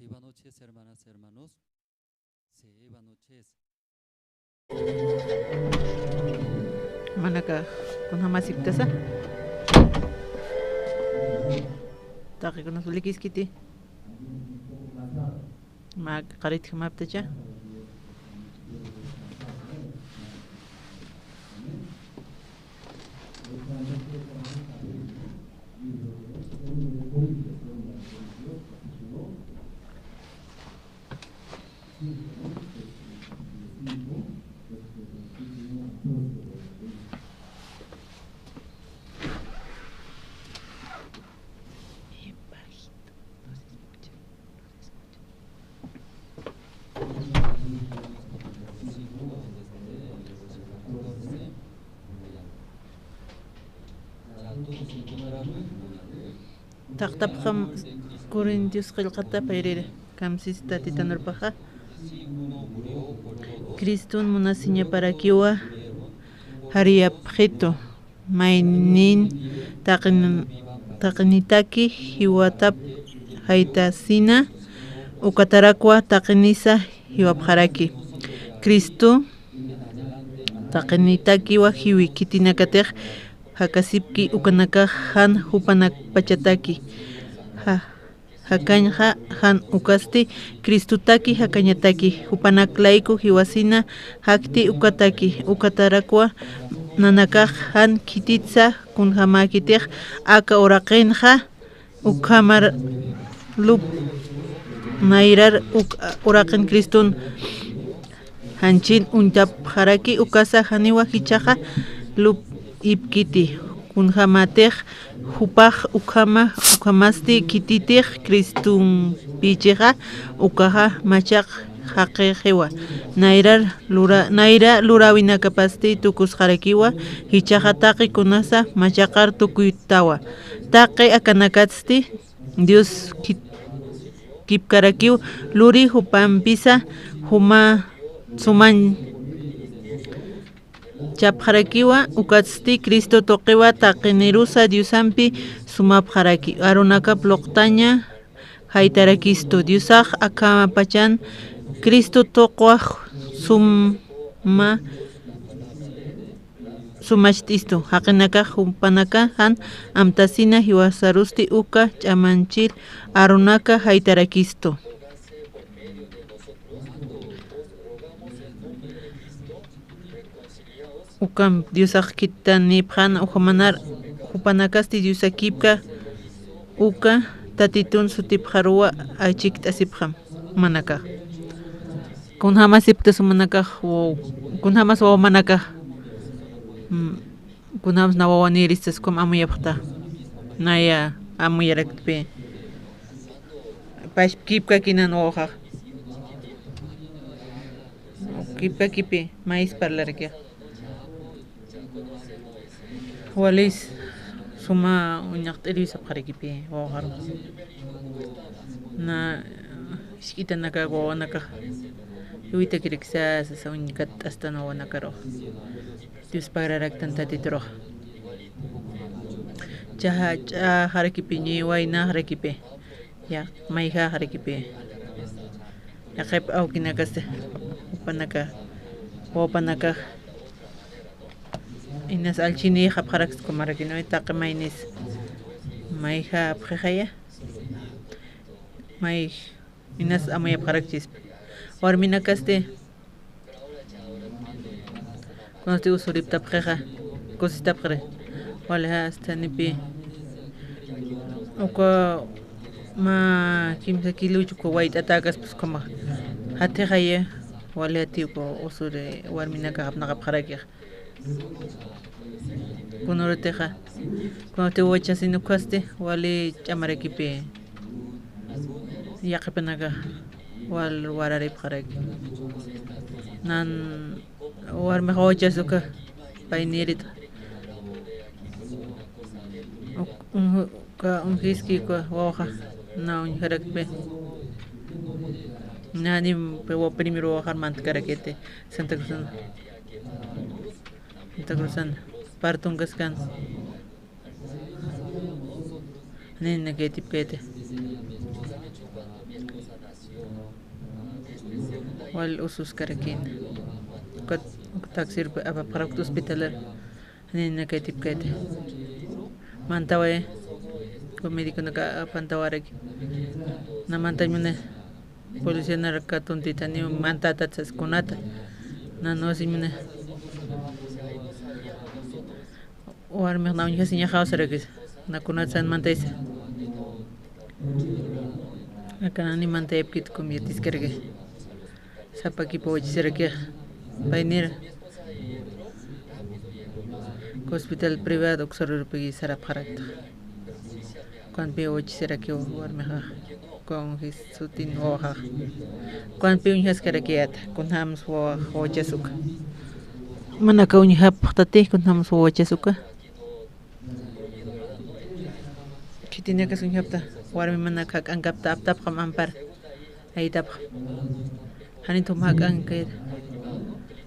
Sí, buenas noches, hermanas, hermanos. Sí, buenas noches. Manaka, kunjamasipktasa? Taqikunas ulikiskiti. Mä qharitjamaptacha. Taqtapxam Corintios qillqata payriri, kamsista titanurpaxa. Criston munasiñaparakiwa jariyapxitu, maynin taqin-, taqinitaki jiwatap jaytasina, ukatarakwa taqinisa jiwapxaraki. Cristo taqinitakiwa jiwi khitinakatix jakasipki ukanakax jan jupanakpachataki. Ja-, jakañxa jan ukasti Cristotaki jakañataki, jupanak layku jiwasina jakti ukataki, ukatarakwa nanakax jan khititsa kunjamäkitix aka uraqinxa, ukhamar lup nayrar uk uraqin Criston janchin uñtapxaraki, ukasa janiwa jichhaxa lup ipkiti. Kunjamatix jupax ukhama, ukhamasti khititix Cristompichixa, ukaxa machaq jaqixiwa. Nayrar lura-, nayra luräwinakapasti tukusxarakiwa, jichhaxa taqi kunasa machaqar tukuytawa. Taqi akanakatsti Dios kit-, kipkarakiw luri jupampisa juma sumañ chapxarakiwa, ukatsti Cristo tuqiwa taqinirusa Diosampi sumapxaraki. Arunakap luqtaña jaytarakistu. Diosax akhamapachan Cristo tuqwax suma sumacht'istu, jaqinakax jupanaka jan amtasina jiwasarusti uka ch'amanchir arunaka jaytarakistu. Ukam Diosax khitanipxan, ukhamanar jupanakasti Diosakipka uka Tatitun sutipxaruwa achikt'asipxam manakax. Kunjamasipktas manakax, waw-, kunjamas wawamanakax. Mm, kunjamas na wawanïristas ukham amuyapxta. Naya amuyaraktpi. Pachpa kipkakinan wawxax. Kipkakipi, mayis parlarakixa. Walis suma uñaqt'iriw sapxarakipi, wawxaru. Na, jisk'itanaka, wawanakax. Jiwitakiraksa, sasa uñkatt'astan wawanakaru. Dios pagraraktan Tatiturux. Ch'axa, ch'axarakipi, ñiwaynaxarakipi. Ya, mayjaxarakipi. Yaqhip awkinakasti, jupanaka, wawapanakax. Inas allchhinïxapxaraksa ukhamarakiniw taqi maynis. Mayjapxixaya. May, inas amuyapxarakchispa. Warminakasti. Kunasti usuriptapxixa, kusistapxiri. Walixa astanipi. Uka mä kimsa kiluch uka wayt'atäkaspas ukhamax. Jatixaya, walixati uka usuri warminakax apnaqapxarakixa. Kunurutixa, kunati wawachasin ukhasti, wali ch'amarakipi. Yaqhipanakax wal wararipxaraki. Nan warmix wawachas uka, pay niyirita. Uk-, unju-, uka unjiski uka wawxa, na uñjarakpi. Nanim, pe wa primero wawxar mantkarakiti, Santa Cruzan. Santa Cruzan, partunkaskan. Nina ketipkiti. Wal ususkarakïna. Ukat, ukat taxirpi apapxarakta hospitalar. Janinakaytipkayta. Mantaway, uka médiconaka apantawaraki. Na mantañ muni, policianarak katuntitani mantatat sas kunata. Na nusiñ muni. Warmix na uñjasiñaxaw sarakisa. Na kunatsan mantaysa. Akanani mantayapkit kum yatiskaraki. Sapakipa wachisarakixa. Paynira. Hospital privado uksarurupi sarapxarakta. Kunpi wachisarakiw warmixa. Kun jis sutin wawaxa. Kunpi uñjaskarakiyata. Kunjams wawax wachasuka. Manaka uñjapxtati kunjams wawachasuka. Khitinakas uñjapta, warmi manak jak'ankapta, aptapxam ampar, aytapxam. Janit jum jak'ankayta,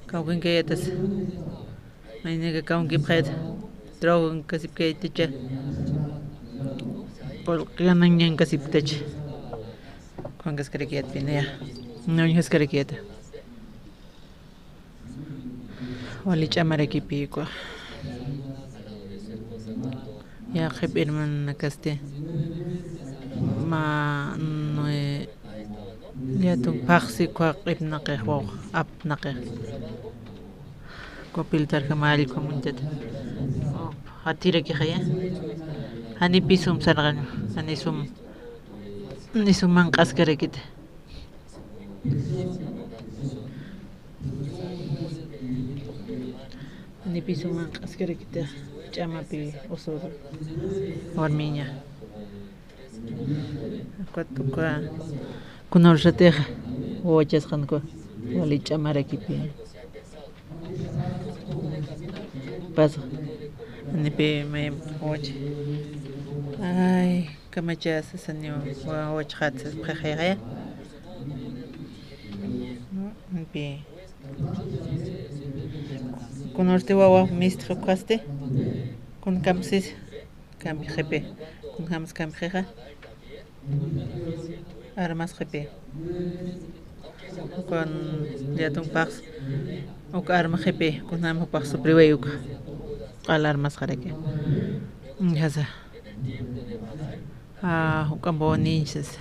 kawkinkayatas. Maynaka kawkipxayta, drogankasipkaytacha. Qullqi ganañankasiptacha. Juankaskarakiyatpinaya. Na uñjaskarakiyata. Wali ch'amarakipi ukwa. Yaqhip hermanakasti. Ma, no, eh, yatun phaxsi ukwa q'ipnaqix wawx, apnaqix. Ukwa piltarjama allqu muntat. Jatirakixaya. Jani pisum sarqañu. Jani sum. Jani sum manq'askarakita. Ni piso manq'askarakita ch'amapi usur warmiña. Ukat uka kuna ursatixa wawachasqanku wali ch'amarakipi. Pasa. Nipi mayam wawachi. Ay. Kamachasasaniw wawachxat sas pxixayxaya. Pi. Kunurti wawa mistxi ukhasti. Kun kamsis kamxipi. Kun jams kamxixa. Armasxipi. Kun yatun pax. Uk armaxipi. Kun jam jupax supriway uk. Q'al armasxaraki. Jasa. Ah, juk'ampuw niñsas,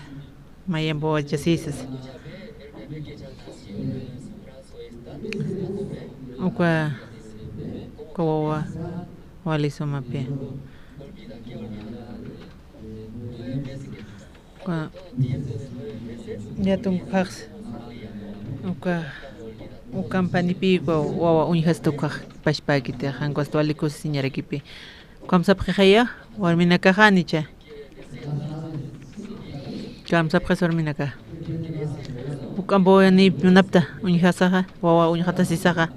mayampuw wachasisas. Uka, uka wawa wali sumapi. Uka yatun phax, uka, ukampanipï uka wawa uñjasta ukax pachpäkiti, jank'asta wali kusisiñarakipi. Kamsapxixaya, warminakaxa nicha. Kamsapxis warminaka. Juk'ampuw ni munapta, uñjasaxa, wawa uñjatasisaxa.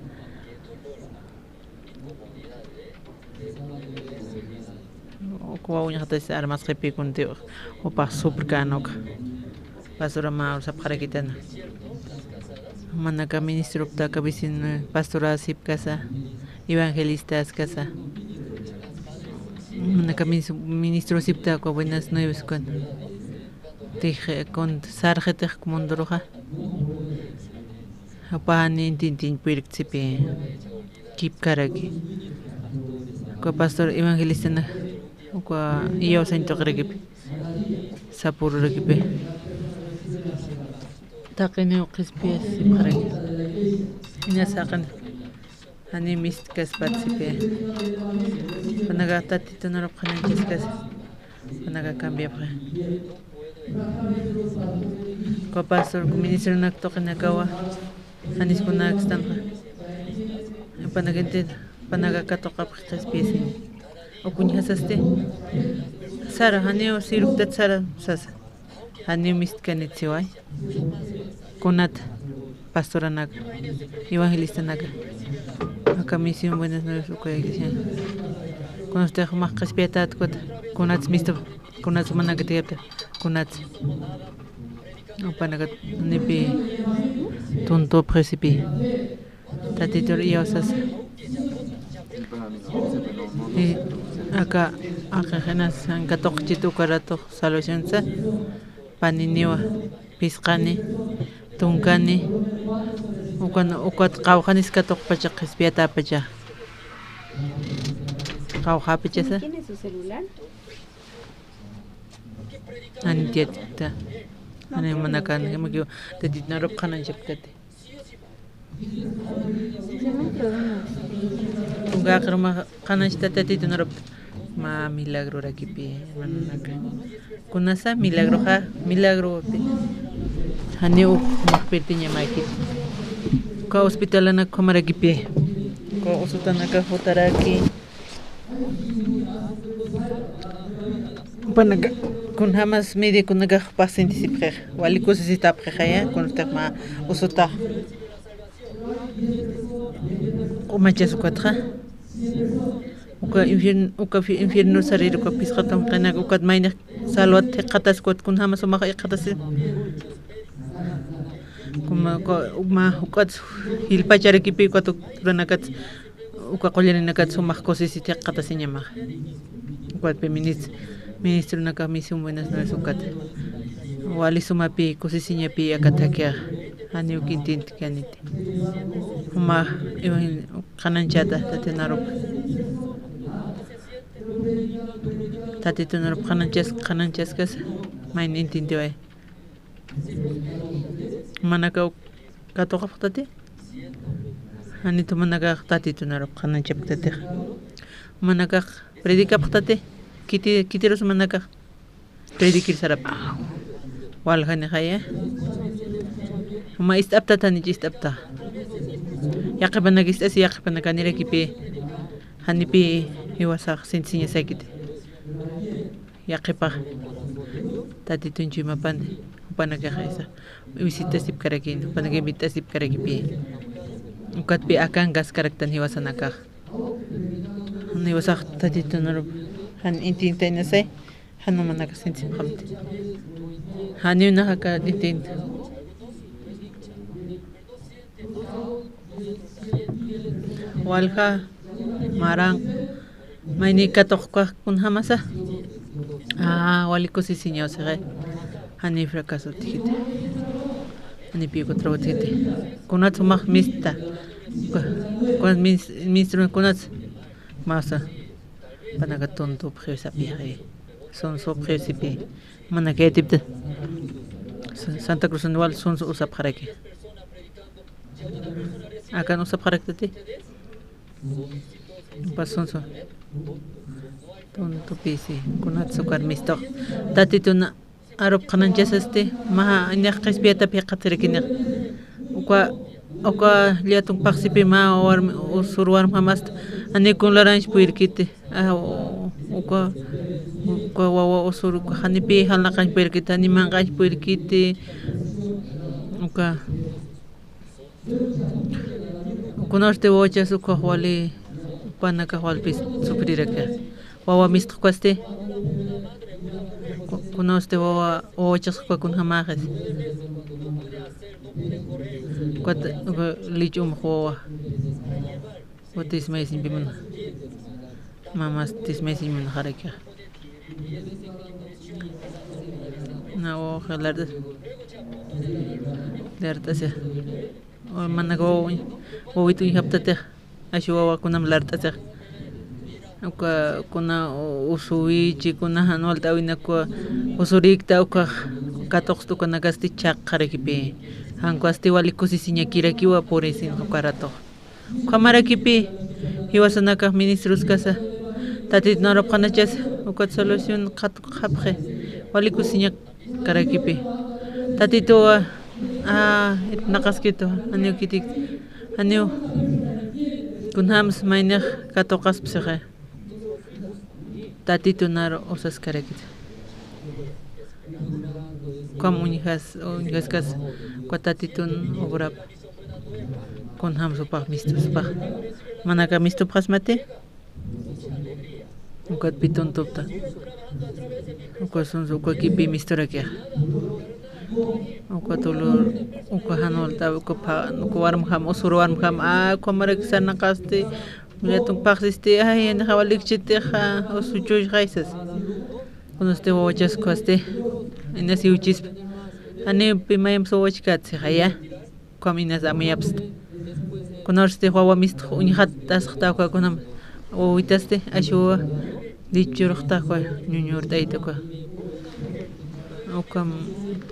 Uk wawa uñjatasisax armasxipi kunti, jupax suprkän uk. Pastora mä ursapxarakitana. Manaka ministropta aka vecino, pastorasipkasa, evangelistas kasa. Manaka minis-, ministrosipta aka buenas nuevas kun. Tix, kun sarxitix munduruxa. Jupax ni intintiñ puyrktsipi kipkaraki. Uka pastor evangelistana, uka iyawsañ tuqirakipi. Sapururakipi. Taqiniw qhispiyasipxaraki. Inas jaqin. Janiw mistkaspat sipi. Jupanakax Tatitunarux qhanañchaskasa. Jupanakax cambiapxi. Uka pastor ministronak tuqinakawa. Janis kunakstanxa. Jupanakintix, jupanakax katuqapxi qhispiyasiñ. Uk uñjasasti. Sara, janiw siruptat sara, sasa. Janiw mistkanit siway. Kunat, pastoranaka, evangelistanaka. Aka misión Buenas Nuevas uka iglesia. Kunatix jumax qhispiyatätkuta. Kunat mistu, kunat jumanakatiyapta. Kunat. Jupanakax nipi tuntupxisipi. Tatitur iyawsasa. Y aka, aka jinas katuqchit uka ratux salvacionsa. Paniniwa, phisqani, tunkani, ukan, ukat qawqhanis katuqpacha qhispiyatäpacha. Qawqhäpachasa. ¿Tiene su celular? Ani tiyatita. Ani manakan, hemakiw, Tatitun arup qhananchapktati. Tunka aqiruma qhananchta Tatitun arup. Mä milagrorakipi, hermanonaka. Kunasa milagroxa, milagropi. Janiw uk jumax pirtiñamäkiti. Uka hospitalanak ukhamarakipi. Uka usutanaka jutaraki. Jupanaka, kunjämas mediakunakax jupax sintisipxix, wali kusisitapxixaya, kunatix mä usutax q'umachas ukatxa. Uka infierno, uka fi-, infierno sarir uka phisqa tunqinak, ukat maynix salwat jikxatas ukat kunjämas jumax jikxatasi. Kuma, uka, mä juk'at jilpacharakipi ukat uk-, uranakats uka qullarinakats jumax kusisit jikxatasiñamaxa. Ukatpi minis-, ministronakax misión Buenas Nuevas ukat. Wali sumapi, kusisiñapi aka thakixa. Janiw uk intintkaniti. Jumax, iwan qhananchata, Tatitun arup. Tatitun arup qhananchas-, qhananchaskasa, mayni intintiway. Manakaw katuqapxtati. Janitu manakax Tatitun arup qhananchapktatixa. Manakax predicapxtati. Kiti, kitirus manakax predicir sarapta. Waljanixaya. Juma ist'aptata, janich ist'apta. Yaqipanak ist'asi, yaqipanak janirakipi. Janipi jiwasax sintisiñasäkiti. Yaqipax Tatitun chuymapan, jupanakax isa visitasipkarakini, jupanakax invitasipkarakipi. Ukatpi akankaskaraktan jiwasanakax. Jan jiwasax Tatitun arup, jan intintayna say, jan jumanakax sintisipxamti. Janiw nax aka intinta. Walja, maran, mayni katuqkax kunjämasa. Ah, wali kusisiñaw sixi. Jani fracaso utjiti. Jani pico trabajo utjiti. Kunats jumax mista. Ku-, kunats mis-, ministro kunats. Masa. Jupanaka tuntupxiw sapixi. Sunsupxiw sipi. Manakayatipta. Sa-, Santa Cruz wal sunsu usapxaraki. Akan usapxaraktati. Jupa sunsu. Tuntupisi. Kunats ukar mistux. Tatitun arup qhananchasasti, mä iñax qhispiyatap jikxatsirakinix. Uka, uka llätunk phaxsipi mä warmi, usur warmjam asta, janiw kun laranch puyrkiti. Ah, u-, uka, uka wawa usur, uka janipi jalnaqañ puyrkiti, jani manqañ puyrkiti. Uka. Kunasti wawachas ukax wali, jupanakax walpis sufriraki. Wawa mistux ukhasti. Ku-, kunasti wawa, wawachas uka kunjämäxis. Ukat, uka lich umx wawa. Uka tismaysiñpi muna. Mamas tismaysiñ munaxarakixa. Na, wawaxa lart'as-, lart'asa. Manaka wawa uñ-, wawit uñjaptatix, ashi wawa kunam lart'asix. Uka kuna u-, usuwichi, kuna jan walt'äwinak usurïkta, ukax katuqst ukanakasti chhaqxarakipi. Jan ukhasti wali kusisiñakirakiwa purisin uka ratux. Ukhamarakipi, jiwasanakax ministroskasa, Tatitun arup qhananchasa, ukat solución katuqapxi, wali kusisiñakarakipi. Tatituwa, ah, itnaqaskitu, janiw kitik, janiw, kunjämsa maynix katuqaspsixi. Tatitun aru usaskarakit. Ukham uñjas, uñjaskas, uka Tatitun obrap. Kunjämsa jupax mistuspax. Manaka mistupxasmati. Ukat pituntupta. Uka sunsu, uka kipi misturakixa. Uka tulur, uka jan walt'äwi, uka pha-, uka warmjam, usur warmjam, ah, ukhamarak sarnaqasti, uñatunk phaxsisti, ay, yanixa walikchitixa, usuchuy jaysas. Kunasti wawachas ukhasti. Inas iwchispa. Janiw pi mayamps wawachkät sixaya. Ukham inas amuyapsta. Kunawrsti wawa mistx uñjat asxta uka kunam wawitasti ashuwa lichurxta uka ñuñurt'ayta uka. Ukam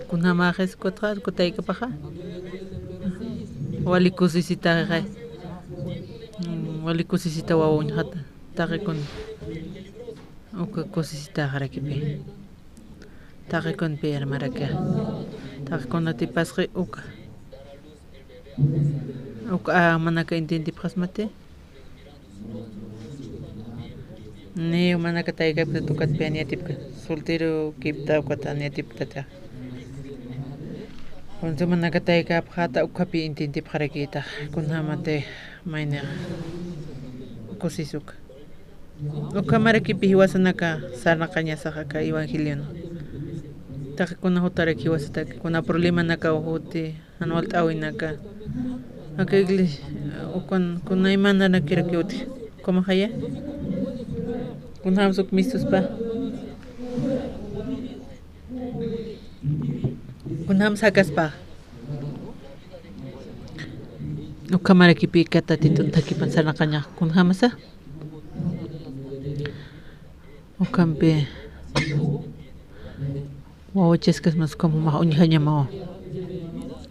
kunamaxis kutxa kutaykapaxa. Wali kusisitaxixay. Mm, wali kusisita wawa uñjata. Taqikun uka kusisitaxarakipi. Taqikunpi armaraka. Taqikunatipasqi uka. Uka, ah, manaka entiendipxasmati. Ni manaka taykapta tukatpi aniyatipka. Soltero kipta ukata aniyatipkata. Kunsu manaka taykapxata ukapi entiendipxarakita. Kunamati mayni kusisuka. Ukhamarakipi jiwasanaka sarnaqañasaxa aka evangelion. Taqi kuna jutaraki jiwasataki, kuna problemanaka juti, jan walt'äwinaka. Aka iglesia, ukan, kuna imananakiraki utji. Ukhamaxaya. Kunjams uk mistuspa. Kunjams jakaspa. Ukhamarakipi aka Tatitun thakipan sarnaqañax kunjamasa. Ukhampi wawachaskasmas ukham jumax uñjañamawa.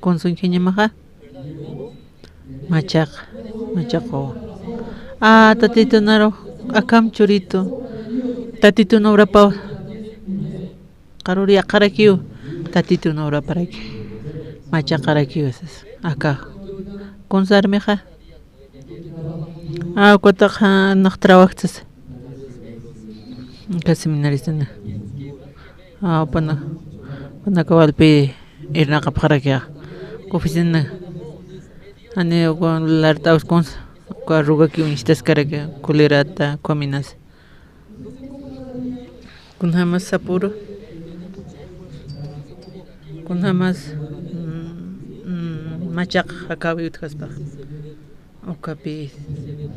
Kunsa uñjañamaxa. Machaq, machaq wawa. Ah, Tatitun aru akham churitu. Tatitun obrapaw. Qaruri aqharakiw, Tatitun obraparaki. Machaqarakiw sas. Aka. Kunsarmixa. Ah, ukatax, ah, nax trabajchas. Aka seminaristana. Ah, pana, pana kawalpi irnaqapxaraki. Oficina. Ani uka lart'aws kunsa. Uka rugaki uñstaskaraki. Kulerata, kuminas. Kunjamas sapuru, kunjamas, mm, mm, machaq jakawi utjaspa. Ukapi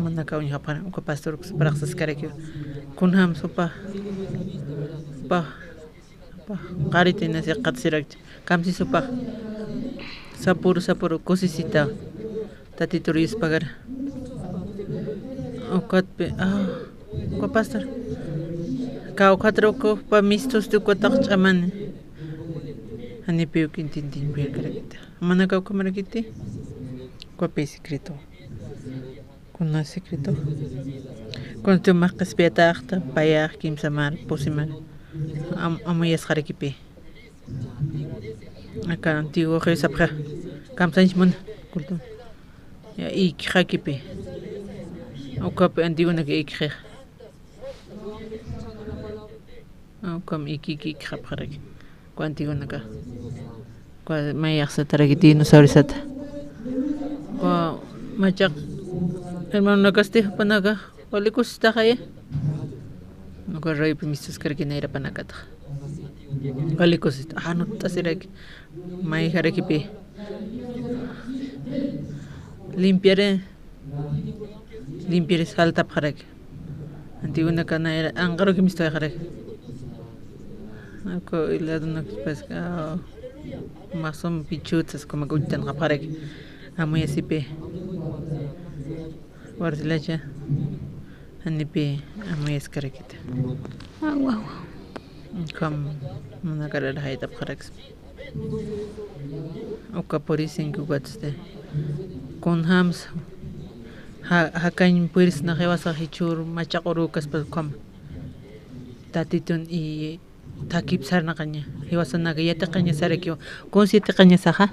manaka uñjapxaran, uka pastor uksparaqsaskarakiw. Kunjams upa, upa, upa, qarita inas yaqatsirakchi. Kamsisupax. Sapuru, sapuru, kusisita. Tatitur yuspagara. Ukatpi, ah, uka pastor. Kawkhatru uka mistus tu uka taq ch'amani. Janipiw kintintin puyakarakita. Manaka uka marakiti. Ukapi secreto. Kuna secreto. Kuntu maqqispiyataxta, payax, kimsamar, pusimar. Am-, amuyasqarakipi. Aka antiguo qhiw sapxa. Kamsañs muna. Culto. Ya, ikixa kipi. Ukapi antiguonaka ikixa. Ukam iki, iki, ikixapxaraki. Uka antiguonaka. Uka mayaxsataraki dinosaurisata. Uka machaq hermanonakasti jupanaka. Wali kusisitaxaya. Uka raypi mistuskaraki nayrapanakatax. Wali kusisita. Ah, nutt'asiraki. Mayjarakipi. Limpiari. Limpiari saltapxaraki. Antiguonaka nayra anqaruki mistuyxaraki. Uka hiladonakaspas, ah, masum pichutsas como que uchtanqapxaraki. Amuyasipi. Wardilacha, janipi amuyaskarakita. Aw, aw. Ukham munakarar jayt'apxarakspa. Uka purisinki ukatsti. Kunjams ja-, jakañ purisna jiwasax jichhür machaq urükaspa ukham. Tatitun i Thakip sarnaqaña, jiwasanaka yatiqaña sarakiwa. Kuns yatiqañasaxa.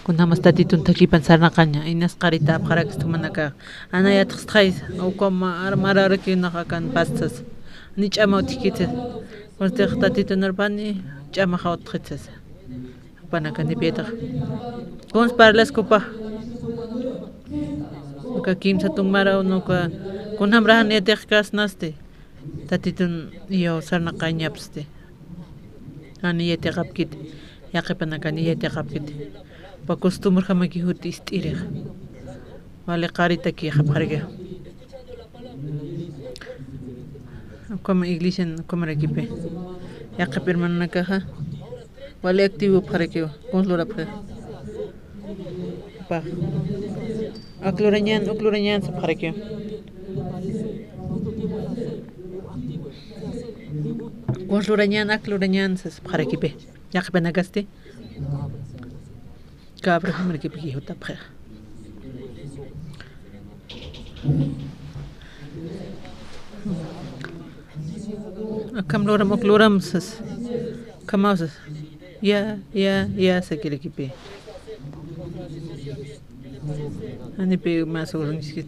Kunjamas Tatitun thakipan sarnaqaña, inas qarita apxaraksta jumanaka. Ana yatxstxaysa, uka ma-, ar-, mararakiwnaxa kan pastas. Ni ch'ama utjkitsa. Kunstix Tatitun arpani, ch'amaxa utjkitsasa. Jupanaka nipiyatax. Kuns parlaskupa. Uka kimsa tunmaraw nuka. Kunjamraxa ni yatiqkasnasti. Tatitun iyaw sarnaqañapsti. Ani yatiqapkiti, yaqipanakani yatiqapkiti. Upa costumbrjamaki juti ist'irix. Wali qaritaki yaqapxaraki. Ukama iglesian ukamarakipi. Yaqip hermanonakaxa. Wali activo pxarakiwa, kunsa lurapxi. Pa. Ak lurañän, uk lurañän sapxarakiwa. Kunsa lurañän, ak lurañän sas pxarakipi. Yaqhipanakasti. Cabra jumrikipiki jutapxi. Akham luram, uk luram sas. Akhamaw sas. Ya, ya, ya, sakirakipi. Janipi mä sugurunchiskit.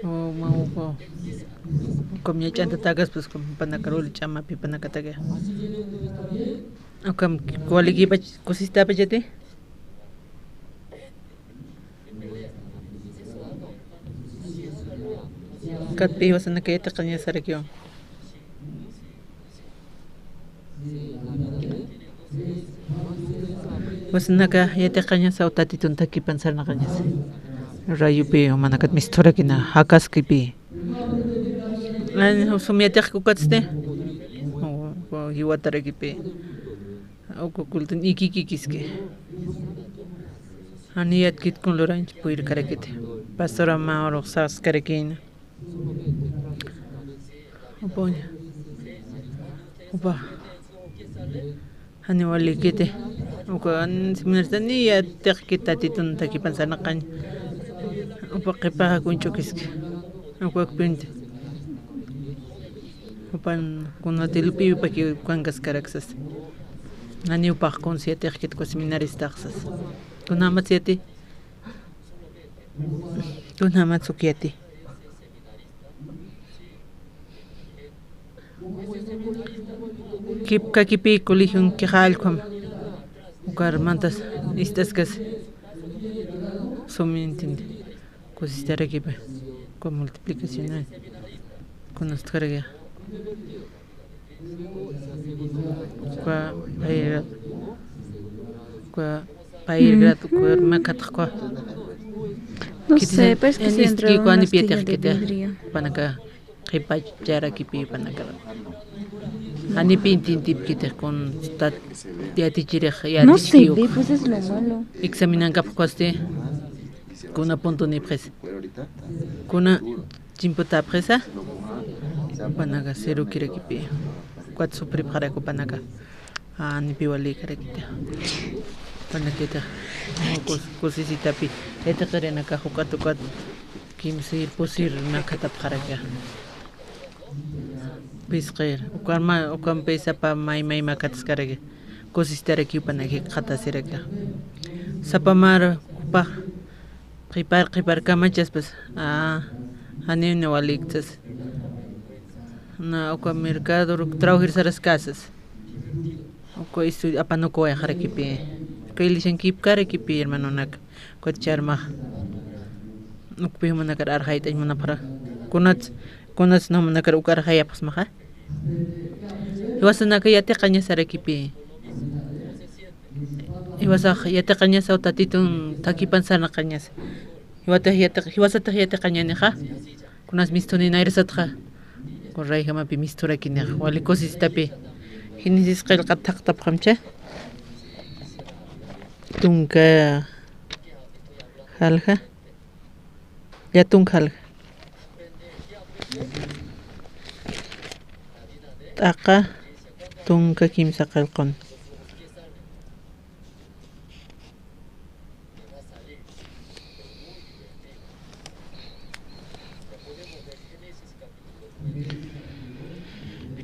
O, mä uka. Ukham ñach'antatäkaspas, ukham jupanakar uli ch'amapi jupanakataki. Ukham walikipa kusistapachati. Katpi jiwasanaka yatiqañasarakiwa. Jiwasanaka yatiqañasaw Tatitun thakipan sarnaqañasa. Rayupi jumanakat misturakina jakaskipi. Ay, sum yatiqki ukatsti. Jiwatarakipi. Uka culton ikikikiski. Jani yatkit kun lurañch purirkarakiti. Pastora mä urux saskarakïna. Upaña. Upa. Jani walikiti. Uka an seminarista ni yatiqkit Tatitun thakipan sarnaqañ. Upa qhipaxa kunch'ukiski. Uka akpinti. Jupan kunati lupiwi paki ukankaskaraksas. Janiw pax kunsa yatiqkit uka seminaristaxsas. Kunjamatsa yati. Kunjamatsa uk yati. Kipkakipi colegionkixa allkham. Ukar mantas ist'askas. Sum entiende. Kusistarakipa, con multiplicación, kunastkaraki. Uka payra, uka payra, uka makatxkwa. No sé, pues que si entró en una astilla de vidrio. Panaka. Qhipacharakipi panaka. Janipi intintipkitix kun tat yatichirix. No se ve, pues es lo malo. Examinankapxkasti. Kuna puntunipxis. Kuna chimputapxisa. Panaka cerokirakipi. Ukat sufripxarak panaka. Janipi walïkarakiti. Panakitix. Kus-, kusisitapi. Yatiqirinakax ukat ukat. Kimsir pusir makatapxaraki. Pisqir. Ukampi sapa may may makataskarakixa. Kusistarakiw panaka jikxatasirakixa. Sapa mar jupax qhipar qhipar kamachaspas. A, janiw na walïktas. Na uka mercador trabajir saraskasas. Uka estudio apanukuwayxarakipi. Uka iglesian kipkarakipi, hermanonaka. Ukat charmax. Ukpi jumanakar arxayt'añ munapxara. Kunats, kunats na jumanakar uk arxayapxsmaxa. Jiwasanaka yatiqañasarakipi. Jiwasax yatiqañasaw Tatitun thakipan sarnaqañasa. Jiwatix yatiq-, jiwasatix yatiqañänixa. Kunas mistuni nayrsatxa. Kurrayjamapi misturakinixa. Wali kusistapi. Génesis qillqat thaqtapxamcha. Tunka jalja. Llätunka jalja. T'aqa tunka kimsa qillqun.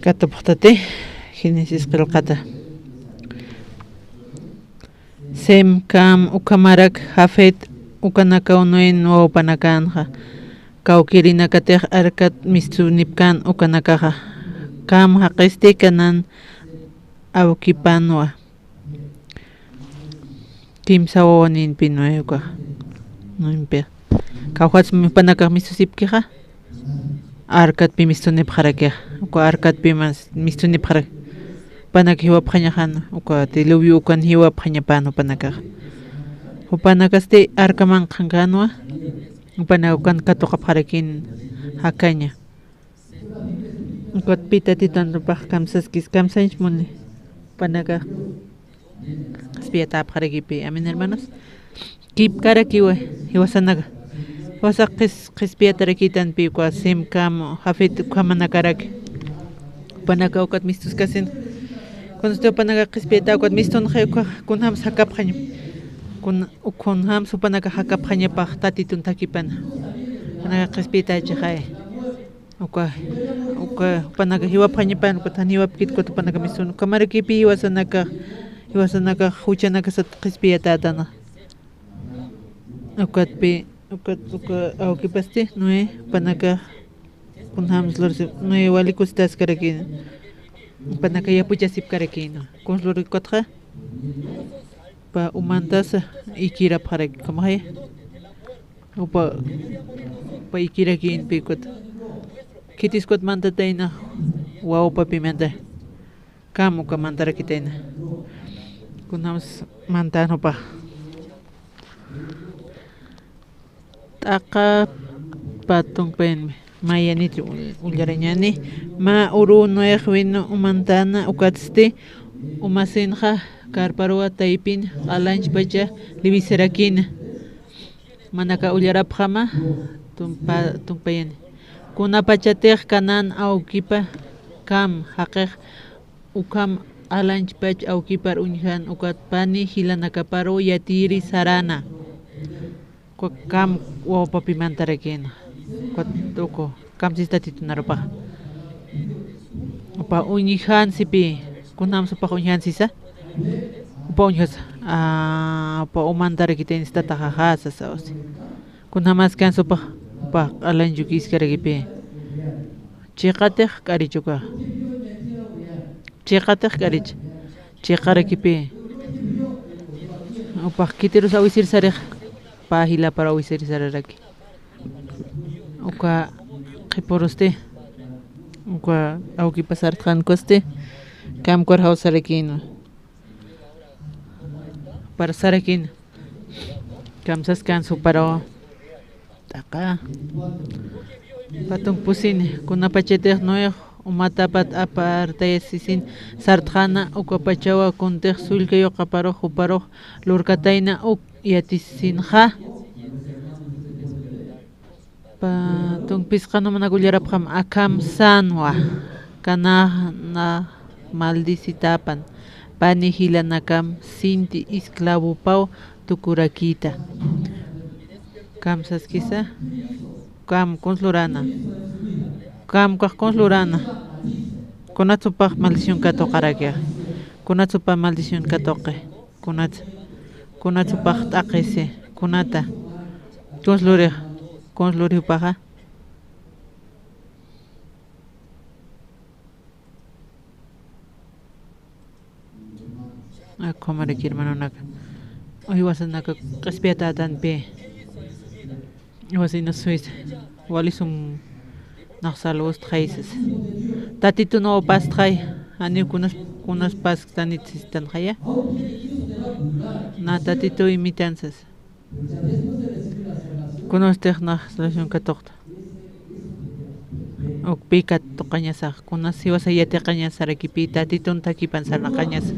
Katupxtati, Génesis qillqata. Sem, Cam, ukhamarak Jafet, ukanakaw Noen wawpanakänxa. Kawkïrinakatix arkat mistunipkän ukanakaxa. Cam jaqisti Canaán awkipänwa. Kimsa wawanïnpinwa ukax. Noempixa. Kawkhatsmi jupanakax mistusipkixa. Arkatpi mistunipxarakixa. Uka arkatpimas mistunipxarak. Jupanak jiwapxañaxan, uka diluvio ukan jiwapxañapän jupanakaxa. Jupanakasti arka manqhankänwa. Jupanak ukan katuqapxarakin jakaña. Ukatpï Tatitun jupax kamsaskis, kamsañch muni. Jupanakax Qhispiyatapxarakipi, amén, hermanos. Kipkarakiwa, jiwasanaka. Jiwasax qhis-, qhispiyatarakïtanpi, uka Sem, Cam, Jafet, ukhamanakaraki. Jupanaka ukat mistuskasin. Kunasti jupanaka qhispiyata ukat mistunxi, uka kunjams jakapxaña. Kun-, kunjams jupanaka jakapxañapax Tatitun thakipana. Jupanaka qhispiyatachixay. Uka, uka, jupanaka jiwapxañapan, ukat jan jiwapkit, ukat jupanaka mistun. Ukhamarakipi jiwasanaka, jiwasanaka juchanakasat qhispiyatätana. Ukatpi, ukat, uka awkipasti, Noé, jupanaka, kunjams lursi, Noé wali kusitaskarakïna. Jupanaka yapuchasipkarakïna. Kuns lurikutxa, pa umantasa ikirapxaraki, ukhamaxay. Upa, upa ikirakïnpi ukat. Khitis ukat mantatayna, wawpapi manta. Cam uka mantarakitayna. Kunjams mantan jupax. T'aqap tumpayani, mayanit ull-, ullarañani. Mä uru Noex wino umantana, ukatsti umasinxa karparuwa taypin q'alanchpacha liwisarakïna. Manaka ullarapxama, tumpa-, tumpayani. Kunapachatix Canaán awkipa Cam jaqix ukham q'alanchpach awkipar uñjan ukat pani jilanakaparu yatiyiri sarana. Uka Cam wawpapi mantarakïna. Ukat uku, Cam sisa Tatitun arupaxa. Upa uñjan sipi, kunjams upax uñjan sisa. Upa uñjasa, ah, upa umantarakitayna sisa tataxaxa sasa usi. Kunjamas kansa upax, upax q'alanchukiskarakipi. Chiqatix k'arich uka. Chiqatix k'arich. Chiqarakipi. Upax khitirus awisir sarix. Pä jilapar awisir sararaki. Uka qhipurusti. Uka awkipa sartxankusti. Cam ukar jawsarakïna. Para sarakïna. Cam sas kansa uparu. T'aqa. Pä tumpusini, kunapachatix Noé umatapat apartayasisin sartxana, ukapachawa kuntix sullka yuqaparux juparux lurkatayna uk yatisinxa. Pä tumpisqan jumanak ullarapxam, akham sänwa, Canaán maldicitäpan, pani jilanakam sinti esclavopaw tukurakïta. Cam saskisa, Cam kuns lurana. Cam ukax kuns lurana. Kunats upax maldición katuqarakixa. Kunats upa maldición katuqi. Kunats, kunats upax t'aqisi. Kunata. Kuns lurix. Kuns lurix upaxa. Ukhamaraki hermanonaka. Jiwasanaka q'ispiyatätanpi. Jiwasa inas suysa. Wali sum nax salvostxay sasa. Tatitun wawpastxay. Janiw kunas, kunas pasktanit sistanxaya. Na Tatitu imitan sasa. Kunastix nax salvación katuqta. Ukpi katuqañasax, kunas jiwasa yatiqañasarakipï, Tatitun thakipan sarnaqañasa.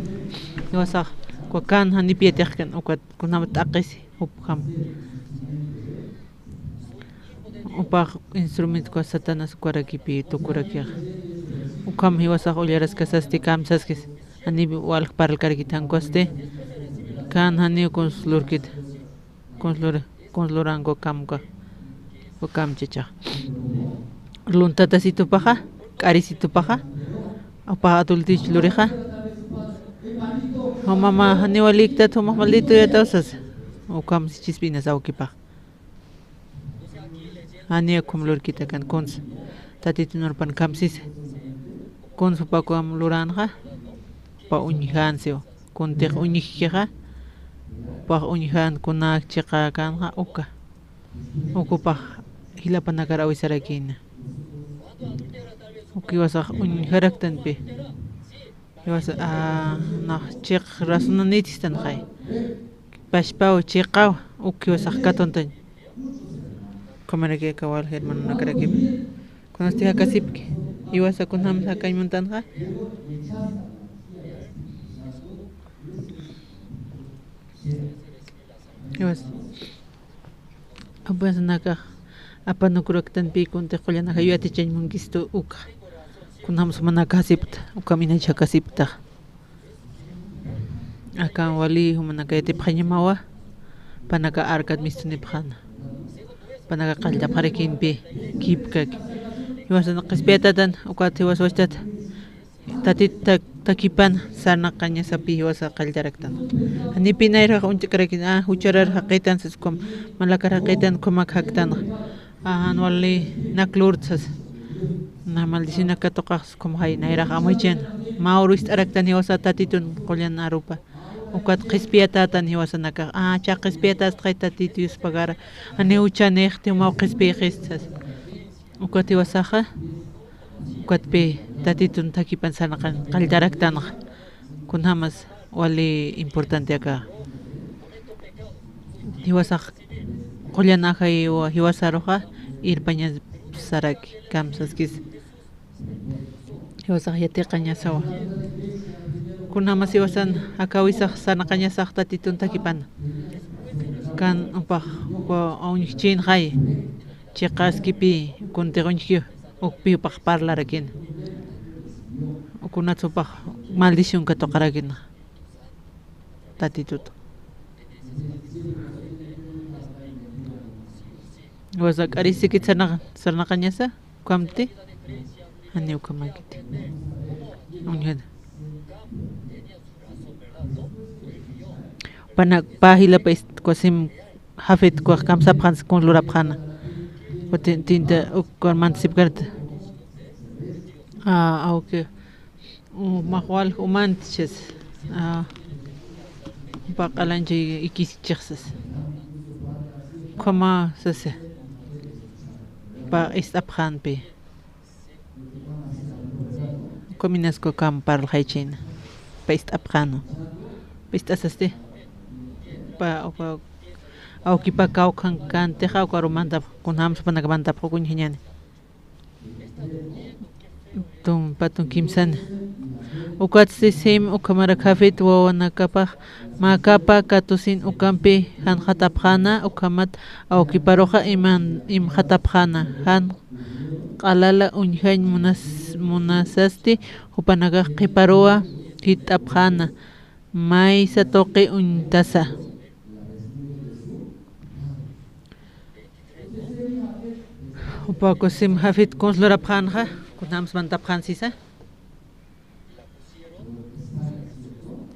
Jiwasax, uka Canaán janip yatiqkan, ukat kunam t'aqisi, jupjam. Upax instrumento uka Satanás ukarakipï tukurakix. Ukham jiwasax ullaraskasasti Cam saskis. Janiw walja parlkarakit jankusti. Canaán janiw kuns lurkit. Kuns lur-, kuns luranku Cam uka. Uka Cam chichax. Luntatasit upaxa, k'arisit upaxa. Upax adulterich lurixa. Jumama janiw waliktat, jumax malditoyataw sasa. Ukham sichispi inas awkipax. Janiw ukham lurkitakan kuns. Tatitun arpan Cam sisa. Kuns upa ukham luranxa. Upa uñjansiw. Kuntix uñjkixa. Upax uñjan kunak chiqakanxa uka. Uka upax jilapanakar awisarakïna. Uka jiwasax uñjaraktanpi. Jiwasa, ah, nax chiq razonanit sistanxay. Pachpaw, chiqaw, uka jiwasax katuntañ. Ukhamaraki aka walja hermanonakarakipi. Kunasti jakasipki. Jiwasa kunjam jakañ muntanxa. Jiwas. Apuyasanakax apanukuraktanpï kuntix qullanakax yatichañ munkistu uka. Kunjams jumanaka jasipkta, ukham inachakasipktax. Akan wali jumanaka yatipxañamawa, panaka arkat mistunipxäna. Panaka qalltapxarakïnpï, kipkaki. Jiwasan qhispiyatätan, ukat jiwas wachtat. Tatit tak-, takipan sarnaqañasapï jiwasa qalltaraktan. Janipï nayrax uñt'karakin, a, jucharar jaqitan sas ukham, malakar jaqitan ukhamak jaktanxa. A, jan wali naklurt sas. Na maldicionaka katuqax sas ukham jay nayrax amuychin. Mä uru ist'araktan jiwasa Tatitun qullan arupa. Ukat qhispiyatätan jiwasanakax. A, chä qhispiyatästxay Tatit Diospagara. Janiw juchanïxti, jumaw qhispiyxist sas. Ukat jiwasaxa, ukatpï Tatitun takipan sarnaqan qalltaraktanxa. Kunjamas wali importante aka. Jiwasax qullan ajaywa jiwasaruxa irpañasaraki, kamsaskis. Jiwasax yatiqañasawa. Kunjamas jiwasan akawisax sarnaqañasax Tatitun takipana. Kan upax, upa uñjchïnxay. Chiqaskipï, kuntix uñjki, ukpï jupax parlarakïna. Kunats jupax maldición katuqarakïna. Tatitut. Jiwasa k'arisikit sarnaq-, sarnaqañasa, ukhamti, janiw ukhamakiti. Uñjana. Pana, pä jilapa ist-, uka Sem Jafet ukax kamsapxän sas kuns lurapxäna. Uka tin-, tinta uk mantsipkarta. A, awki, u, maxwal umantichas. A, jupa q'alancha ikischix sas. Ukhama sasa. Pä ist'apxänpï. Ukham inasku kam parlxaychïna. Pä ist'apxäna. Pä ist'asasti. Pä, uka, awkipa kawkhankantixa, ukaru mantap, kunjams jupanaka mantapxi uñjañäni. Tumpa tun kimsani. Ukatsti Sem ukhamarak Jafet wawanakapax mäkapa katusin ukampi janxatapxäna, ukhamat awkiparuxa iman-, imxatapxäna, jan q'alala uñjañ munas-, munasasti jupanakax qhiparuwa jitt'apxäna, maysa tuqi uñtasa. Jupa uka Sem Jafet kuns lurapxänxa, kunjams mantapxän sisa.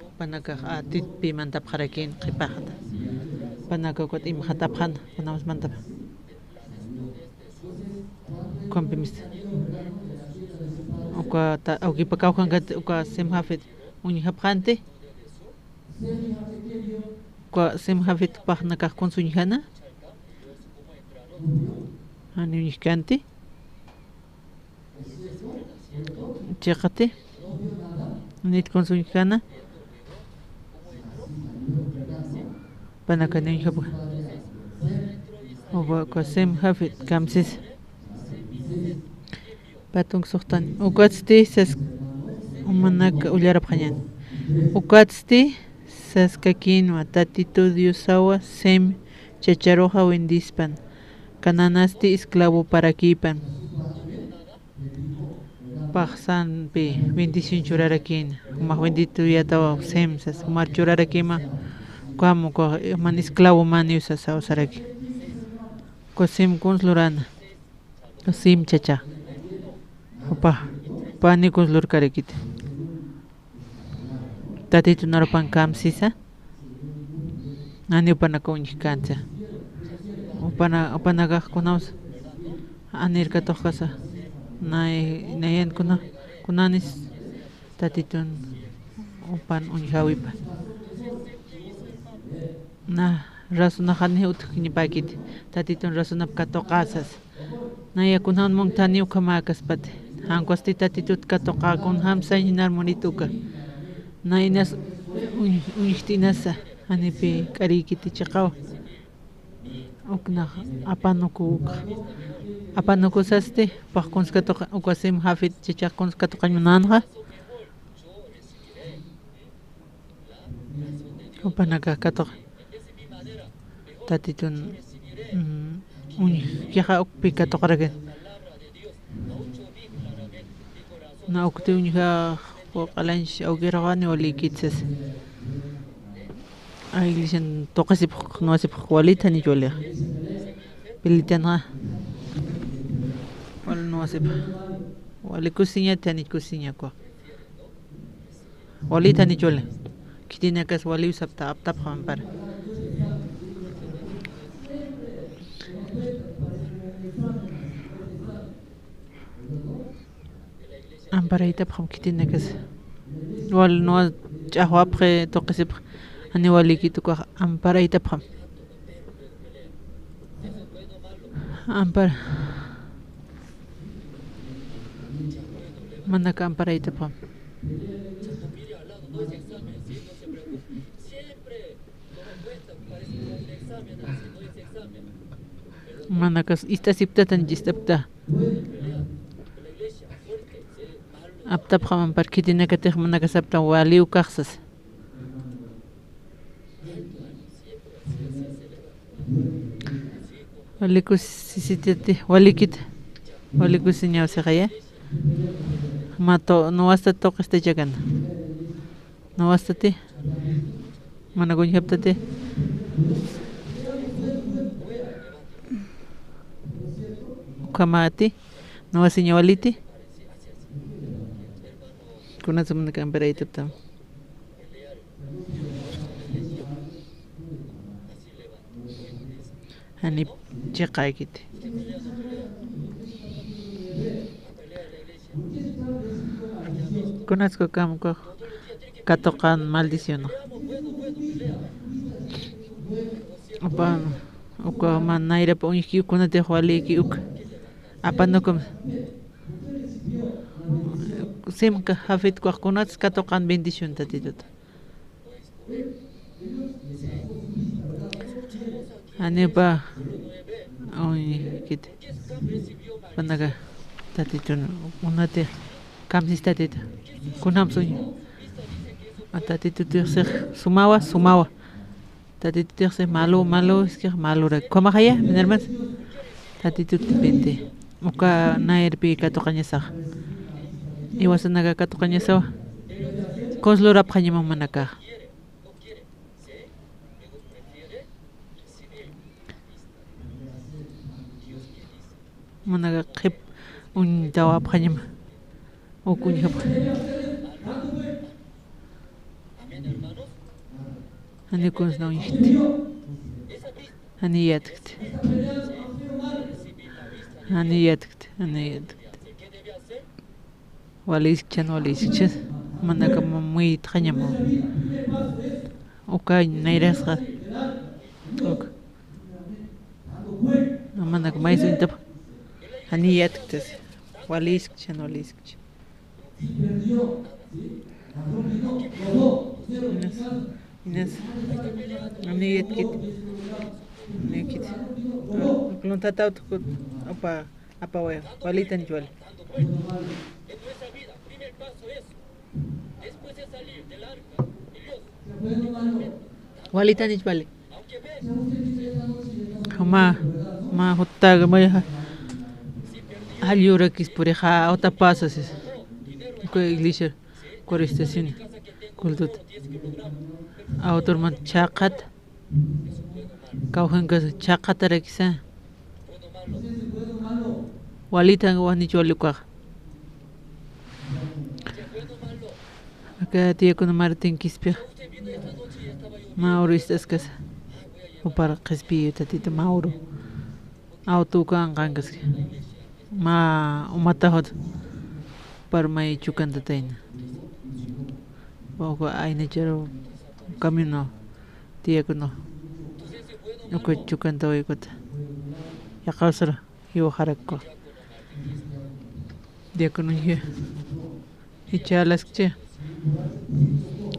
Jupanakax Tatitpï mantapxarakïn qhipaxta. Jupanaka ukat imxatapxän, kunjams mantapxän. Ukampi mista. Uka ta-, awkipa kawkhankat uka Sem Jafet uñjapxänti. Uka Sem Jafet jupax nakax kuns uñjäna. Jani uñjkänti. Chiqati. Janit kuns uñjkäna. Jupanaka ni uñjapxä. Upa uka Sem Jafet kamsis. Pä tunka suxtan. Ukatsti sas-, jumanaka ullarapxañäni. Ukatsti saskakïnwa, Tatitu Diosawa Sem chacharuxa wendispan, Canaanasti esclavoparakïpan. Paxsanpi bendición churarakïna, jumax benditoyätawa Sem sas, jumar churarakïma, ukham uka man esclavo maniw sas sawsaraki. Uka Sem kuns lurana. Sim chacha. Jupa, jupa ni kuns lurkarakiti. Tatitun arupan kamsisa. Nani jupanaka uñjkänsa. Jupana, jupanakax kunjams. Janir katuqkasa. Nay, nayan kuna, kunanis Tatitun jupan uñjäwipa. Na, razonax jani utjkiñapäkiti, Tatitun razonap katuqäsas. Naya kunjams munktani ukhamäkaspati. Jan ukasti Tatitut katuqä kunjams sañ jinar munit uka. Na inas uñ-, uñjt inasa, janipï k'arïkiti chiqaw. Uknax apanuku ukxa. Apanukusasti, jupax kuns katuq-, uka Sem Jafet chachax kuns katuqañ munänxa. Jupanakax katuq Tatitun, mm, uñjkixa ukpi katuqarakin. Na ukti uñjax, q'alañch awkiraxani walïkit sas. A iglesian tuqisipx, nuwasipx walït janich walixa. Pilitanxa. Wal nuwasipx. Wali kusiñat janich kusiñakwa. Walït janich wali. Khitinakas waliw sapta aptapxam ampar. Amparaytapxam khitinakas. Wal nuwa ch'axwapxi tuqisipx. Jani walïkit ukax amparaytapxam. Ampar. Manaka amparaytapxam. Manakas ist'asiptatan chist'apta. Aptapxam ampar khitinakatix manakas apta waliw kaxsas. Walikusisitati, walïkit. Walikusiñaw sixaya. Ma tu-, nuwasta tuqista chakana. Nuwastati. Mana uñjaptati. Ukhamati. Nuwasiña walïti. Kunatsa munaka amparaytaptam. Jani chiqaykiti. Kunatsa uka kam uka katuqan maldición. Upa, uka man nayrapa uñjki uk kunatix walïki uk. Apanukum. Simka jafit kuax kunatsa katuqan bendición Tatituta. Janipa, uy, kiti. Panaka, Tatitun, unati, kamsis Tatita. Kunjams uñi. A Tatitutix six, sumawa, sumawa. Tatitutix six, malu, malu, iskix, malura. Ukhamaxaya, min hermanos. Tatitut binti. Uka nayrpi katuqañasax. Iwasanaka katuqañasawa. Kuns lurapxañama manakax. Manaka qhip uñtawapxañama. Uk uñjapxa. Jani kunsna uñjkti. Jani yatkti. Jani yatkti. Jani yatkti. Waliskchan, waliskchan. Manaka muytxañama. Uka nayrasqa. Uka. Manaka maysa uñtapxa. Jani yatktas. Waliskchan, waliskchan. Inas, inas. Jani yatkit. Jani yatkit. Uklun tatawt upa. Apaway, walitanich wali. Walitanich wali. Ma, ma juttaga, ma, jallurakispurixa, awtapasa sis. Uka iglesia, uka estación, cultuta. Awturman chhaqat. Kawkhankas chhaqatarakisa. Walitan wanich wali ukax. Aka tiyakuna Martín Quispix. Mä uru ist'askasa. Jupar qhispiyu Tatita mä uru. Awto uka anqankaski. Mä umataxut. Jupar may chukantatayna. Uka aynacharu camino. Tiyakuna. Uka chukantaway ukata. Yaqawsara jiwaxarakku. Tiyakuna jichhalaskchi.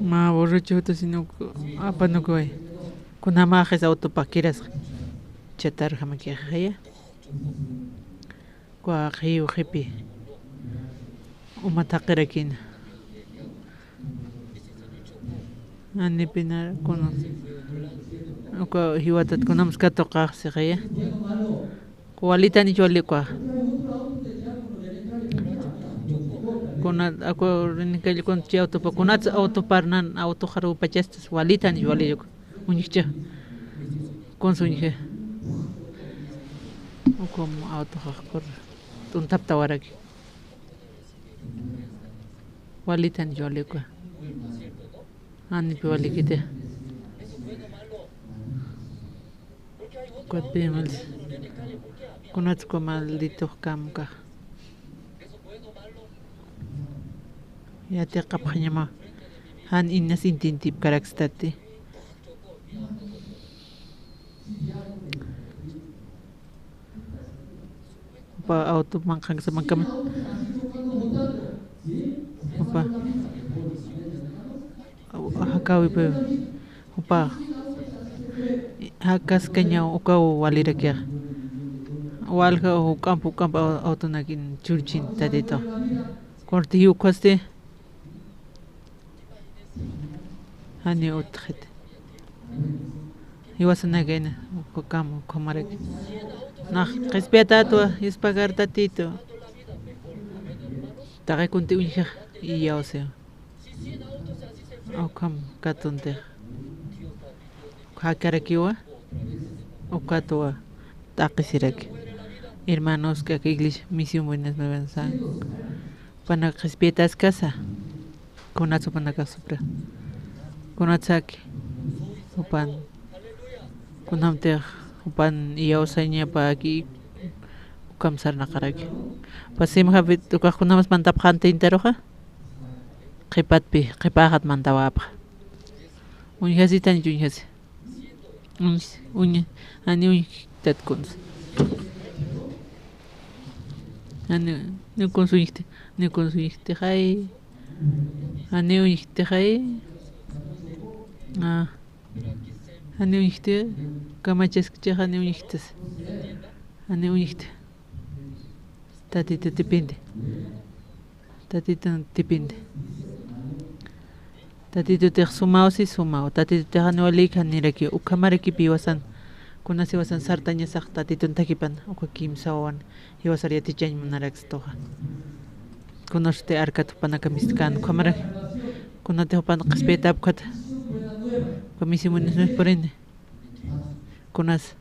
Mä borracho jutasina uka apanukuway. Kunjamaxis autopakirasqa. Chatarjamakixa jaya. Uka qhiw qhipi. Uma thaqirakina. Anipinara kuna. Uka jiwatat kunams katuqax sixiya. Walitanich wali uka. Kuna aku rinikallkun chi autopa, kunats autoparnan, auto jarupachastas, walitanich wali uka. Uñjcha. Kunsa uñji. Ukum auto jaqkur. T'untaptawaraki. Walitanich wali uka. Anipï walikiti. Ukat pimal. Kunats uka maldito kamka. Yatiqapxañama. Jan inas intintipkarakstati. Jupa auto manqhanksamankama. Jupa. Jakawipi. Jupa. Jakaskañaw ukaw walirakixa. Walja juk'amp juk'amp au-, autonakin churchin tatito. Corte jiw ukhasti. Jani utjit. Jiwasanakayna, ukam, ukhamaraki. Nax, qhispiyatätwa, ispagar tatitu. Taqi kunti uñja, iyawsiwa. Ukham, katuntix. Jakarakiwa, ukatwa, taqisiraki. Hermanos, kaka iglesia, Misión Buenas Nuevas, san. Jupanak qhispiyataskasa, kunats jupanakax supra. Kunatsa aki, jupan, kunjamtix jupan iyawsañapa aki, ukham sarnaqaraki. Pasim japit, ukax kunjamas mantapxanti intaruxa, qhipatpi, qhipäxat mantawäpxa. Uñjasitañ uñjasi. Uñs-, uña-, jani uñjtat kunsa. Jani, ni kunsa uñjti, ni kunsa uñjtixay. Jani uñjtixay. Ah. Jani uñjti, kamachaskchi jani uñjtas. Jani uñjti. Tatitu depende. Tatitun depende. Tatitutix sumaw si sumaw. Tatitutix jan walik jan niraki. Ukhamarakipi jiwasan. Kunas jiwasan sartañasax tatitun takipan. Uka kimsa wawan. Jiwasar yatichañ munarakstuxa. Kunasti arkat jupanaka mistkan. Ukhamaraki. Kunatix jupan qhispiyatapkhat. Uka misi munismis purini. Kunas.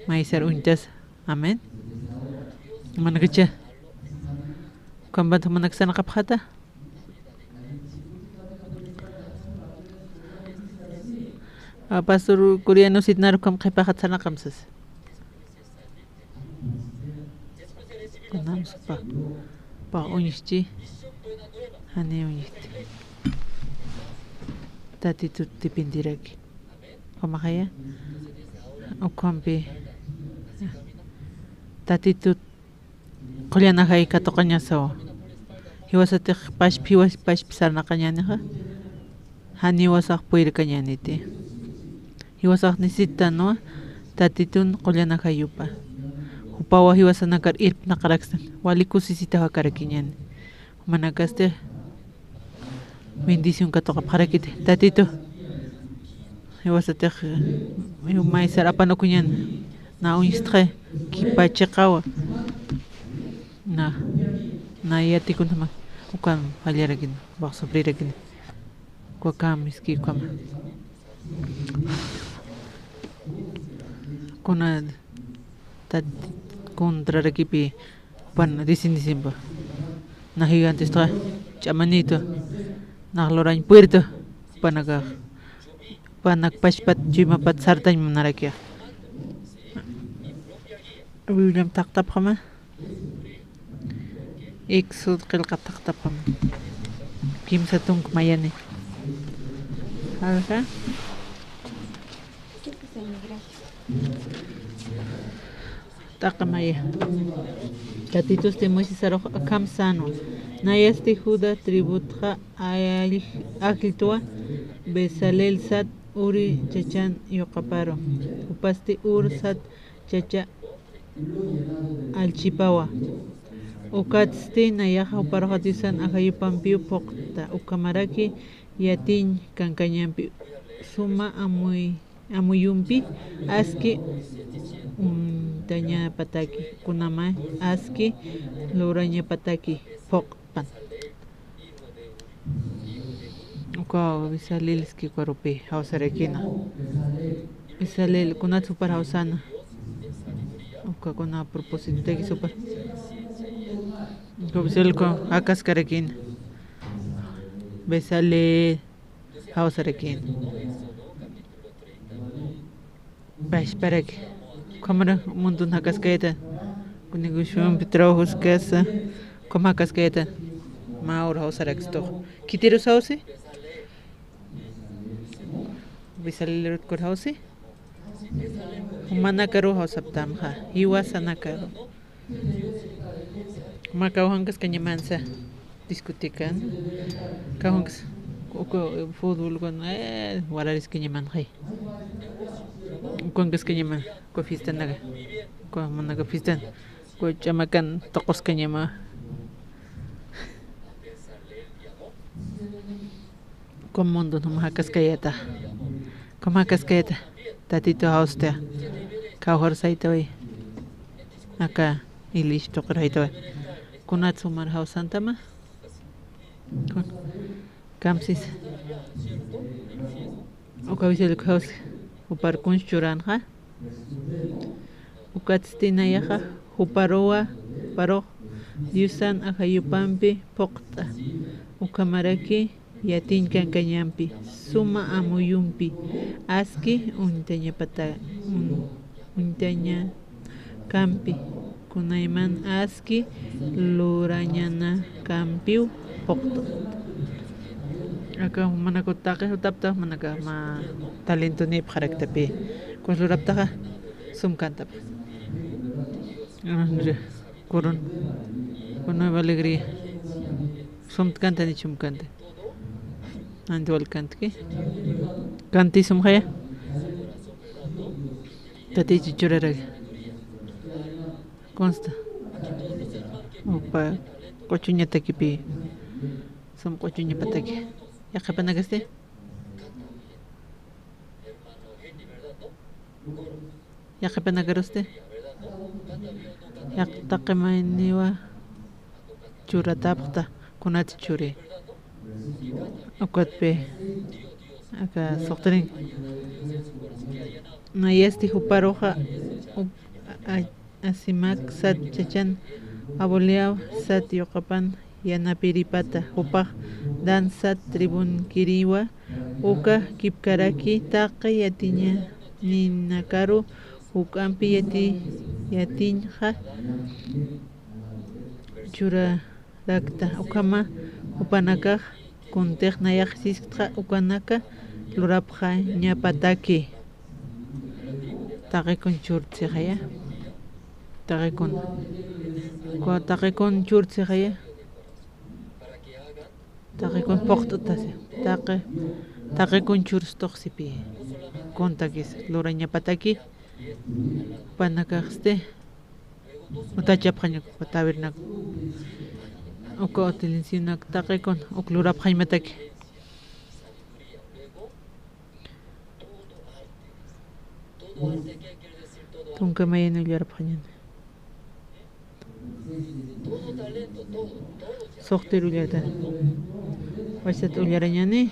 Maysar uñtas. Amén. Manakacha. Ukampat manaksanaqapxata. A, pastor Curiano sitnar ukam qhipaxat sarnaqamsas. Kunamsa pa, pa uñsti. Jani uñsti. Tatitut dependiraki. Ukhamaxaya. Ukhampi. Tatitut qullan ajay katuqañasawa. Jiwasatix pachpi, jiwas pachpi sarnaqañänixa. Jan jiwasax purirkañäniti. Jiwasax necesitanwa tatitun qullan ajayupa. Jupawa jiwasanakar irpnaqaraksan. Wali kusisita jakarakiñäni. Jumanakasti bendición katuqapxarakiti. Tatitu. Jiwasatix, eh, maysar apanukuñän. Na uñstxi, kipa chiqawa. Na, na yatikunama. Ukan fallarakin, wax sufrirakini. Uka kamiski ukama. Kuna tat-, contrarakipi, pan, risiñisimpa. Na gigantesta, ch'amanitu, nax lurañ puerto, panaka, panak pachpat, chuymapat sartañ munarakixa. Bibliam taqtapxama. Éxodo qillqat taqtapxama. Kimsa tunka mayani. Alja. T'aqamaya. Tatitusti Moisés arux akham sänwa. Nayasti Judá tributxa all-, ajlltwa Bezalel sat Uri chachan yuqaparu. Jupasti Hur sat chacha allchipawa. Ukatsti nayaxa juparuxa Diosan ajayupampiw phuqta, ukhamaraki yatiñ kankañampi suma amuy-, amuyumpi aski uñtañapataki, kunama aski lurañapataki phuqt'pan. Uka Bezalelski ukarupi jawsarakina. Bezalel, kunat supar jawsana. Uka kuna propósitotaki supar. Uka Bezalel uka jakaskarakina. Bezalel jawsarakina. Pachparaki. Ukhamara mundun jakaskayta. Kunigushiwampi trabajos kasa. Ukham jakaskayta. Mä ur jawsarakistux. Khitirus jawsi? Bezalel urutkur jawsi? Jumanakaru jawsaptamxa. Jiwasanakaru. Mä kawjankaskañamansa discutican. Kawjankas uka fútbol ukan, eh, warariskañamanxay. Ukankaskañaman, uka fiestanaka. Uka manaka fiestan. Uka ch'amakan tuquskañama. Uka mundun juma jakaskayata. Ukham jakaskayata. Tatitu jawsta. Kawjar saytaway. Aka ilish tuqir saytaway. Kunat sumar jawsantama. Kun-, kamsis. Uka Bezalel uka jawsa. Jupar kunsa churanxa. Ukatsti nayaxa juparuwa, juparux Diosan ajayupampi phuqt'a. Ukhamaraki yatiñ kankañampi, suma amuyumpi, aski uñtañapata-, uñ-, uñtañakampi, kunayman aski lurañanakampiw phuqt'at. Aka manaka taqi jutapta, manaka mä talentonïpxaraktapi. Kuns luraptaxa, sum kantapxa. Corona, con nueva alegría. Sum kanta ni chum kanta. Anti wal kantki. Kanti sumxaya. Tatichi churaraki. Consta. Upa q'uchuñatakipi. Sum q'uchuñapataki. Yaqhipanakasti. Yaqhipanakarusti. Yaq-, taqi mayniwa churatapxta, kunat churi. Ukatpi, aka suxtirin. Nayasti juparuxa, up-, a-, a-, Asimac sat chachan Aboliab sat yuqapan yanapiripata, jupax Dan sat tribunkiriwa, uka kipkaraki taqi yatiñaninakaru juk'ampi yati-, yatiñxa churarakta, ukhama jupanakax kuntix nayax sisktxa ukanaka lurapxañapataki. Taqikun churtsixaya. Taqikun. Ku-, taqikun churtsixaya. Taqikun phuqt'tasi. Taqi, taqikun churstuxsipi. Kuntakis lurañapataki. Jupanakaxsti. Utachapxañak, tabernáculo. Uka utilincinak taqikun, uk lurapxañmataki. Tunka mayani ullarapxañani. Suxtir ullarta. Wachtat ullarañani.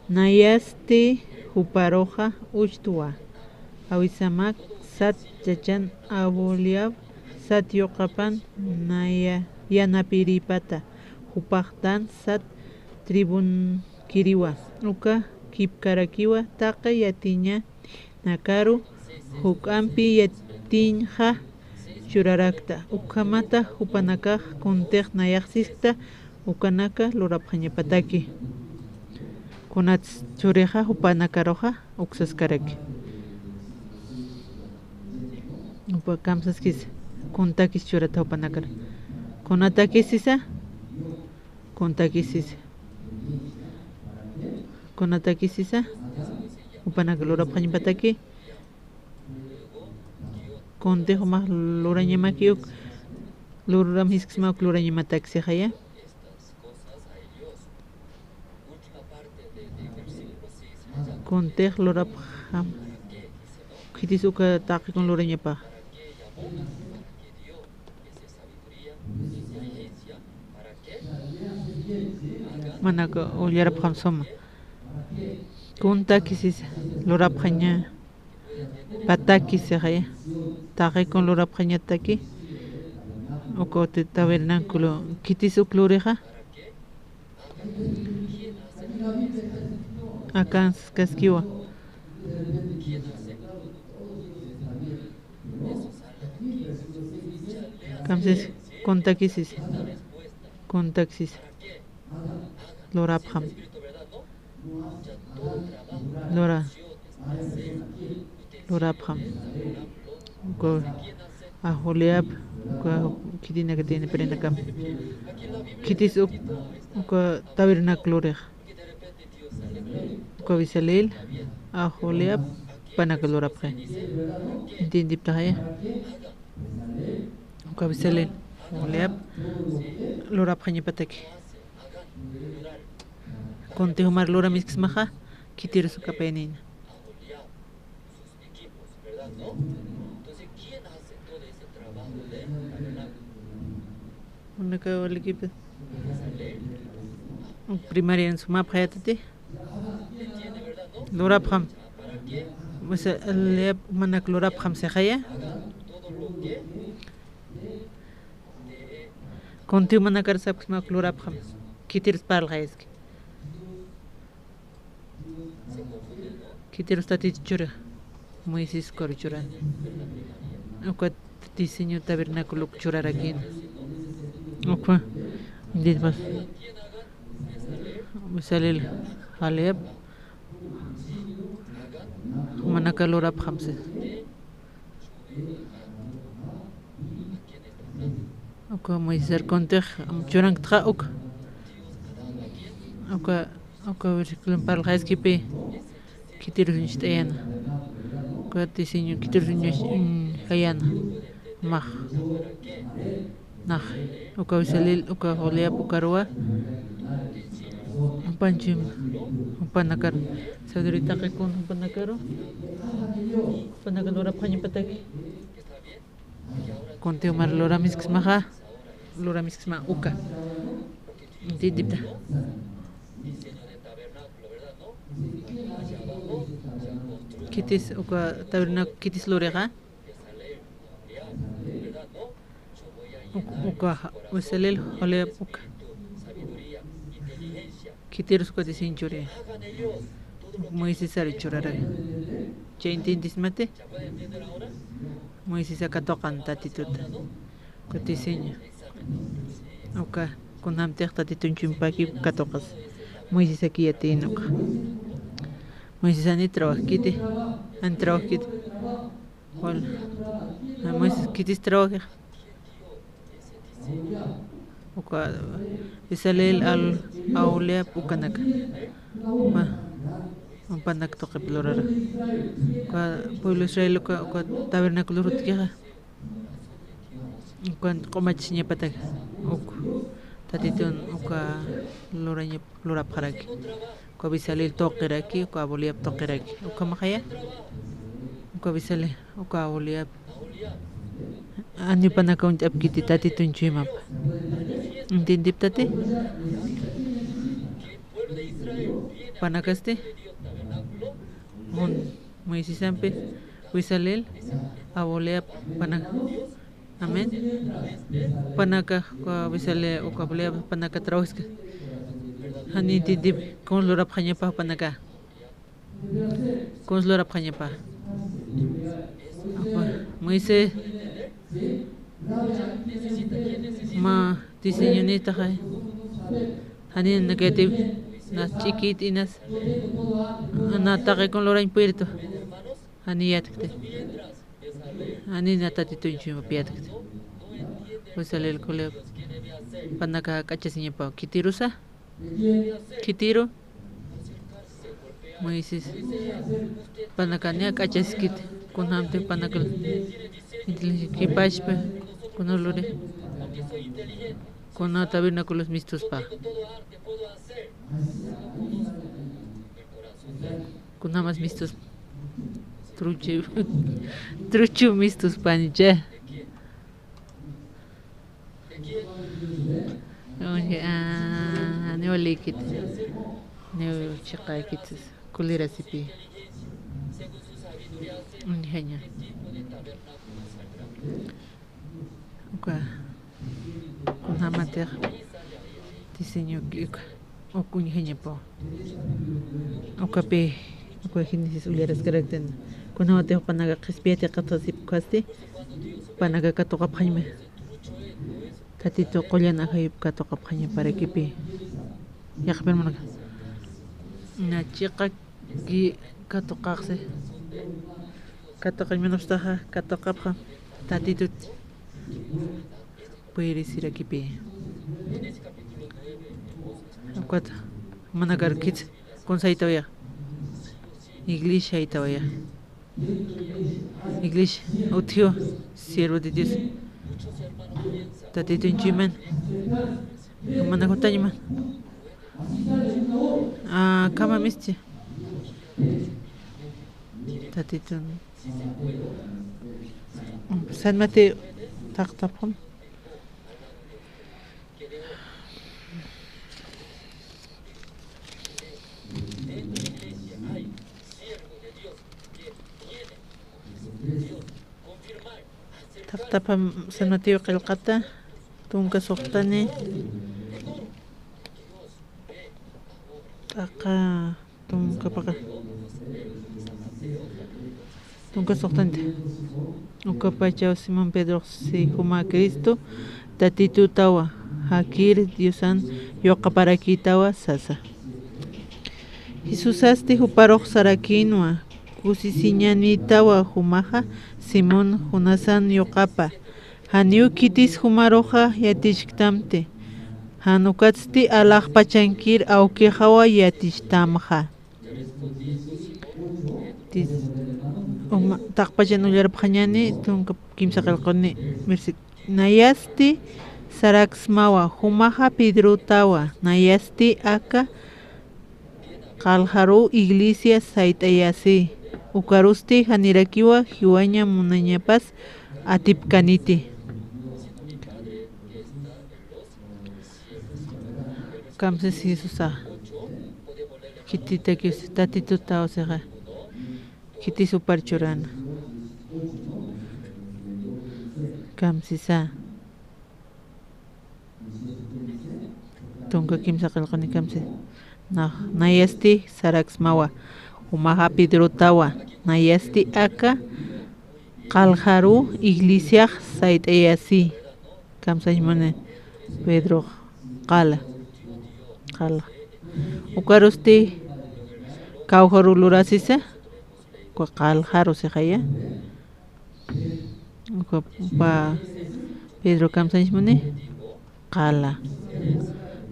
Nayasti juparuxa uchtwa. Avisamak sat chachan Aboliab sat yuqapan naya-, yanapiripata. Jupax Dan sat tribunkiriwa. Uka kipkarakiwa taqi yatiñanakaru juk'ampi yatiñxa churarakta. Ukhamata jupanakax kuntix nayax siskta ukanaka lurapxañapataki. Kunats churixa jupanakaruxa uksaskaraki. Upa kamsaskis kuntakis churata jupanakar. Kunatakis sisa? Kuntakis sisa. Kunatakis sisa? Jupanaka lurapxañapataki. Kunti jumax lurañamaki uk, luram jisksma uk lurañamatak sixaya. Kuntix lurapxam. Khitis uka taqikun lurañapa. Manaka ullarapxam suma. Kuntakisis lurapxaña. Patakisixaya. Taqikun lurapxañataki. Uka uti tabernáculo. Khitis uk lurixa. Akans kaskiwa. Kamsis kuntakisis. Kuntaksis. Lurapxam. Lura. Lurapxam. Uka Aholiab, uka khitinakatin pirinakam. Khitis uk, uka tabernáculo lurix. Uka Bezalel, Aholiab, panaka lurapxi. Entiendiptaxaya. Uka Bezalel, Aholiab, lurapxañapataki. Kunti jumar luramisksmaxa, khitirus ukapayanina. Manaka walikipi. Primaria sumapxayatati. Lurapxam. Masa, lep manak lurapxam sixaya. Kunti manakar sapxsma uk lurapxam. Khitirus parlxayaski. Khitirus Tatitu chura. Moisés ukaru churan. Uka diseño tabernáculo churarakïn. Uka. Didmas. Bezalel, Aholiab. Manaka lurapxamsi. Uka Moisés kuntix, am, churanktxa uka. Uka, uka versículo parlxayaskipi, khitirus uñst'ayana. Uka diseño khitirus uñjayana. Max. Nax. Uka Bezalel, uka Aholiab, ukaruwa. Jupanchim, jupanakar. Sabiduría taqikun jupanakaru. Jupanakar lurapxañapataki. Kunti jumar luramisksmaxa, luramisksma uka. Entiendipta. Khitis uka tabernáculo, khitis lurixa. Uk-, uka, Bezalel, Aholiab, uka. Khitirus uka diseño churi. Moisés ari churara. Chay entiendismati? Moisés aka katuqan Tatituta. Uka diseño. Uka, kunjamtix Tatitun chumpaki katuqas. Moisés aki yatiyin uka. Moisés ani trabajakiti. Ani trabajakiti. Wal. Moisés, khitis trabajix. Uka Bezalel, Aholiab, ukanaka. Ma, jupanak tuqip lurara. Uka pueblo Israel uka, uka tabernáculo lurutkixa. Ukan q'umachisiñapataki. Uk. Tatitun uka lurañap-, lurapxaraki. Uka Bezalel tuqiraki, uka Aholiab tuqiraki. Ukhamaxaya. Uka Bezalel, uka Aholiab. Ani jupanaka uñt'apkiti Tatitun chuymapa. Entiendiptati? Jupanakasti. Jun Moisésampi, Bezalel, Aholiab, jupanaka. Amén. Jupanaka, uka Bezalel, uka Aholiab, jupanaka trabajaski. Jani entiendipki, kuns lurapxañapa jupanaka. Kuns lurapxañapa. Moisés. Ma, diseñonïtaxay. Jani nakayatiw. Nas ch'ikit inas. Na taqikun lurañ puerto. Jani yatkti. Jani na Tatitun chuymap yatkti. Bezalel, Aholiab. Jupanaka k'achasiñapaw. Khitirusa. Khitiru. Moisés. Jupanaka niya k'achaskit. Kunjamti jupanaka. Inteligencia kipashpa. Kuna luri. Kuna tabernáculos mistuspa. Kunamas mistus. Truchu. Truchu mistus panicha. Oye, ah, neo likit. Neo chiqa kit. Kulira sipi. Unjaña. Uka, kunjamatix diseño uka, uka uñjañapaw. Ukapi, uka Génesis ullaraskaraktan. Kunjamatix jupanaka qhispiyat yaqatasipkasti, jupanaka katuqapxañma. Tatitu qullan ajayup katuqapxañaparakipï. Yaqhip hermanaka. Na chiqa ki katuqaxsi. Katuqañ munapxtaxa, katuqapxam. Tatitut puyirisirakipï. Ukat, jumanakar kits, kuns jaytawaya. Iglesia jaytawaya. Iglesia, utjiw, siervo de Dios. Tatitun chuyman. Jumanakar jutañman. Ah, kama misti. Tatitun. San Mateo, taqtapxam. Taqtapxam San Mateo qillqata, tunka suxtani. T'aqa Tunka paqa. Tunka suxtanti. Ukapachaw Simón Pedroxsi juma Cristo Tatitutawa, jakir Diosan yuqaparakïtawa sasa. Jesusasti juparux sarakïnwa, kusisiñanïtawa jumaxa Simón Jonasan yuqapa, janiw khitis jumaruxa yatichktamti, jan ukatsti alaxpachankir awkixawa yatichtamxa. Tis-, uma, taqpachan ullarapxañäni, tunka kimsa qillquni, versi-, nayasti saraksmawa, jumaxa Pedrotawa, nayasti aka qallqaruw iglesia sayt'ayasi, ukarusti janirakiwa jiwaña munañapas atipkaniti. Kamsis Jesusa. Khititakis Tatitutaw sixa. Khitis jupar churana. Kamsisa. Tunka kimsa qillquni kamsi. Na-, nayasti saraksmawa. Jumaxa Pedrotawa. Nayasti aka qallqaruw iglesiax sayt'ayasi. Kamsañ muni Pedrox qala. Qala. Ukarusti kawkharuw lurasisa. Uka qallqaru sixaya. Uka pa Pedro kamsañ muni. Qala.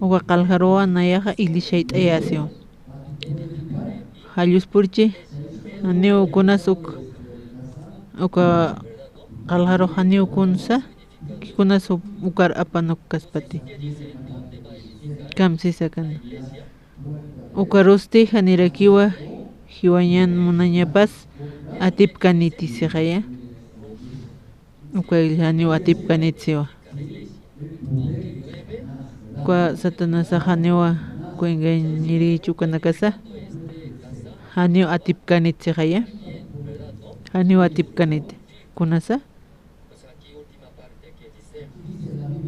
Uka qallqaruwa nayaxa iglesia sayt'ayasiwa. Jalluspurchi, janiw kunas uk, uka qallqaru janiw kunsa, kunas u-, ukar apanuk kaspati. Kamsisa kana. Ukarusti janirakiwa jiwañan munañapas atipkaniti sixaya. Uka janiw atipkanit siwa. Uka Satanasax janiwa, uka engañirïchi ukanakasa. Janiw atipkanit sixaya. Janiw atipkanit. Kunasa?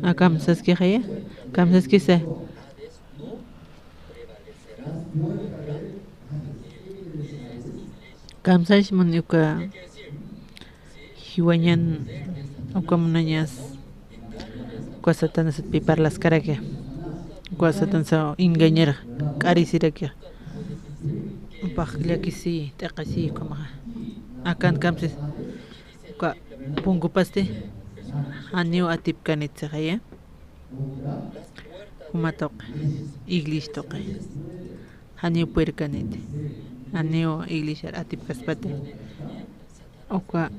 Akamsaskixaya. Kamsaskisa. Kamsañ muni uka jiwañan uka munañas uka Satanasatpi parlaskaraki. Uka Satanasa engañar k'arisiraki. Jupax llakisi, t'iqisi, ukhamaxa. Akan kamsis uka punkupasti janiw atipkanit sixaya. Juma tuqi, iglesia tuqi. Janiw purirkaniti. Janiw iglesiar atipkaspati. Uka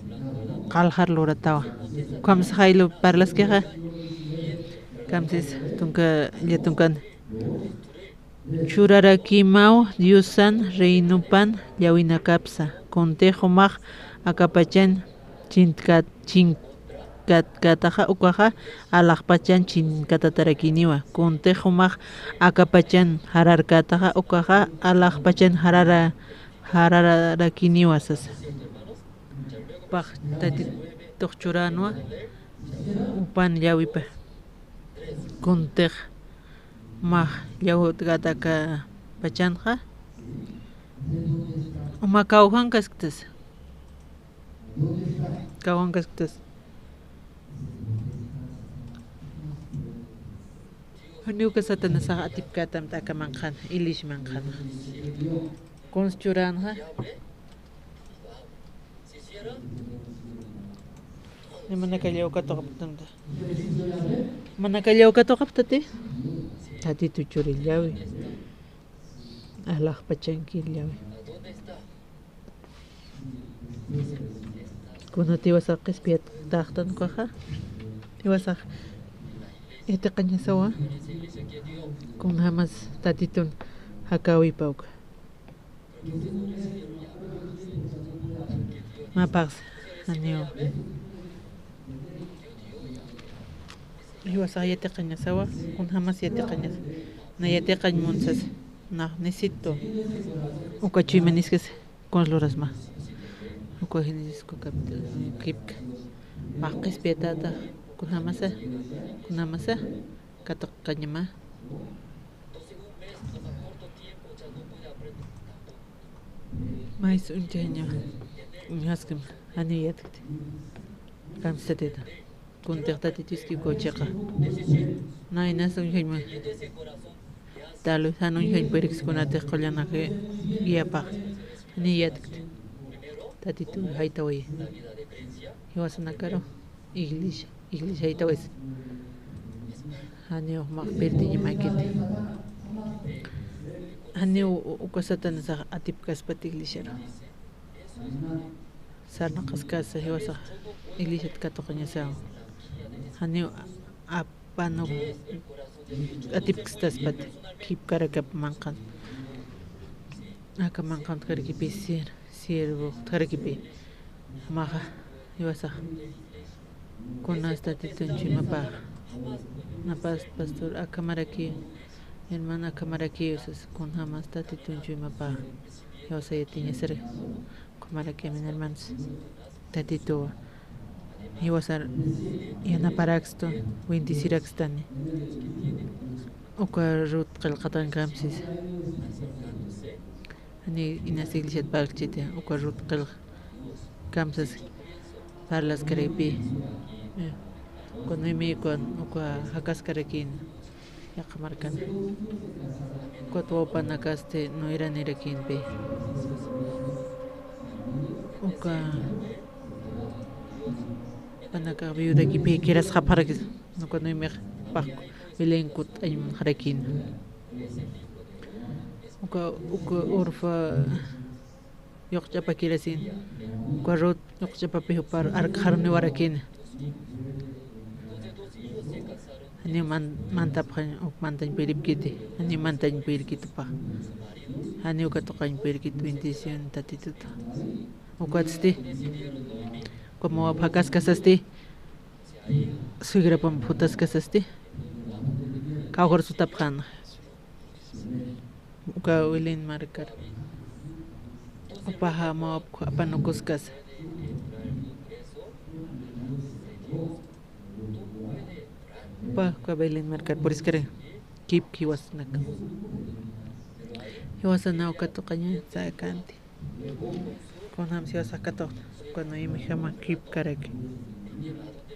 qallqar luratawa. Ukham saxaylu parlaskixa. Kamsis tunka, illa tunkan. Churarakimaw Diosan reinopan llawinakapsa, kuntix jumax akapachan chintkat-, chinkatkätaxa ukaxa alaxpachan chinkatatarakiniwa, kuntix jumax akapachan jararkätaxa ukaxa alaxpachan jarara-, jararakiniwa sasa. Jupax Tatitux churänwa jupan llawipa. Kuntix mä llawt'kata akapachanxa, mä kawjankasktas. Kawjankasktas. Janiw uka Satanasax atipkätamta aka manqhan, Elisha manqhanxa. Kuns churänxa. Manakallaw katuqapxtamta. Manakallaw katuqapxtati. Tatitu churillawi. Alaxpachankirillawi. Kunat jiwasax qhispiyataxtan ukaxa. Jiwasax yatiqañasawa. Kunjamas Tatitun jakäwipa uka. Mä paxsa, janiw. Jiwasax yatiqañasawa, kunjamas yatiqañasa. Na yatiqañ munsas, na necesito. Uka chuymaniskas, kuns lurasma. Uka jiniskas, uka kipka. Mä qhispiyatäta, kunjamasa, kunjamasa. Katuqañama. Maysa uñjaña uñjaskama, janiw yatkti. Kamsatita. Kuntix Tatituski uka uchixa. Naynas uñjañma. Tal vez jan uñjañ purikskunatix qullanakayapax. Janiw yatkti. Tatitu jaytaway. Jiwasanakaru. Iglesia. Iglesia jaytawaysa. Janiw jumax pirtiñamäkiti. Janiw u-, uka Satanasax atipkaspat iglesiaru. Sarnaqaskasa jiwasax iglesiat katuqañasawa. Janiw apanuk atipkstaspat kipkarakap manqhan. Aka manqhan utjarakipi sir-, siervo utjarakipi. Jumaxa, jiwasax. Kunas Tatitun chuymapax. Napas pastor akhamaraki, hermano akhamaraki, usas kunjamas Tatitun chuymapax. Jiwasa yatiñasiri. Ukhamaraki, amén, hermanos. Tatituwa. Jiwasar yanaparakstan, bendecirakstani. Uka Rut qillqatankamsisa. Jani inas iglesiat parlchiti, uka Rut qillq kamsas parlaskarakpi. Eh, uka Noemi uka, uka jakaskarakïn, yaqha markan. Ukat wawpanakasti nuyranirakïnpi. Uka panakax viudakipi kirasxapxarakis, uka Noemix pax Belén kutt'añ munxarakïn. Uka, uka Orfa yuqch'apakirasin, uka Rut yuqch'apapi jupar arkxaruniwarakïn. Janiw man-, mantapxañ, uk mantañ puripkiti, janiw mantañ puripkiti pax. Janiw uka tuqañ puripkiti bendición Tatituta. Ukatsti, uka Moab jakaskasasti, suegrapamp jutaskasasti, kawkhar sutapxän. Uka Belén markar. Jupaxa Moab apanukuskasa. Jupax uka Belén markar puriskarakïn. Kipk jiwasanaka. Jiwasana uka tuqaña säkänti. Kunjams jiwasax katuqta, uka Noemixama kipkaraki.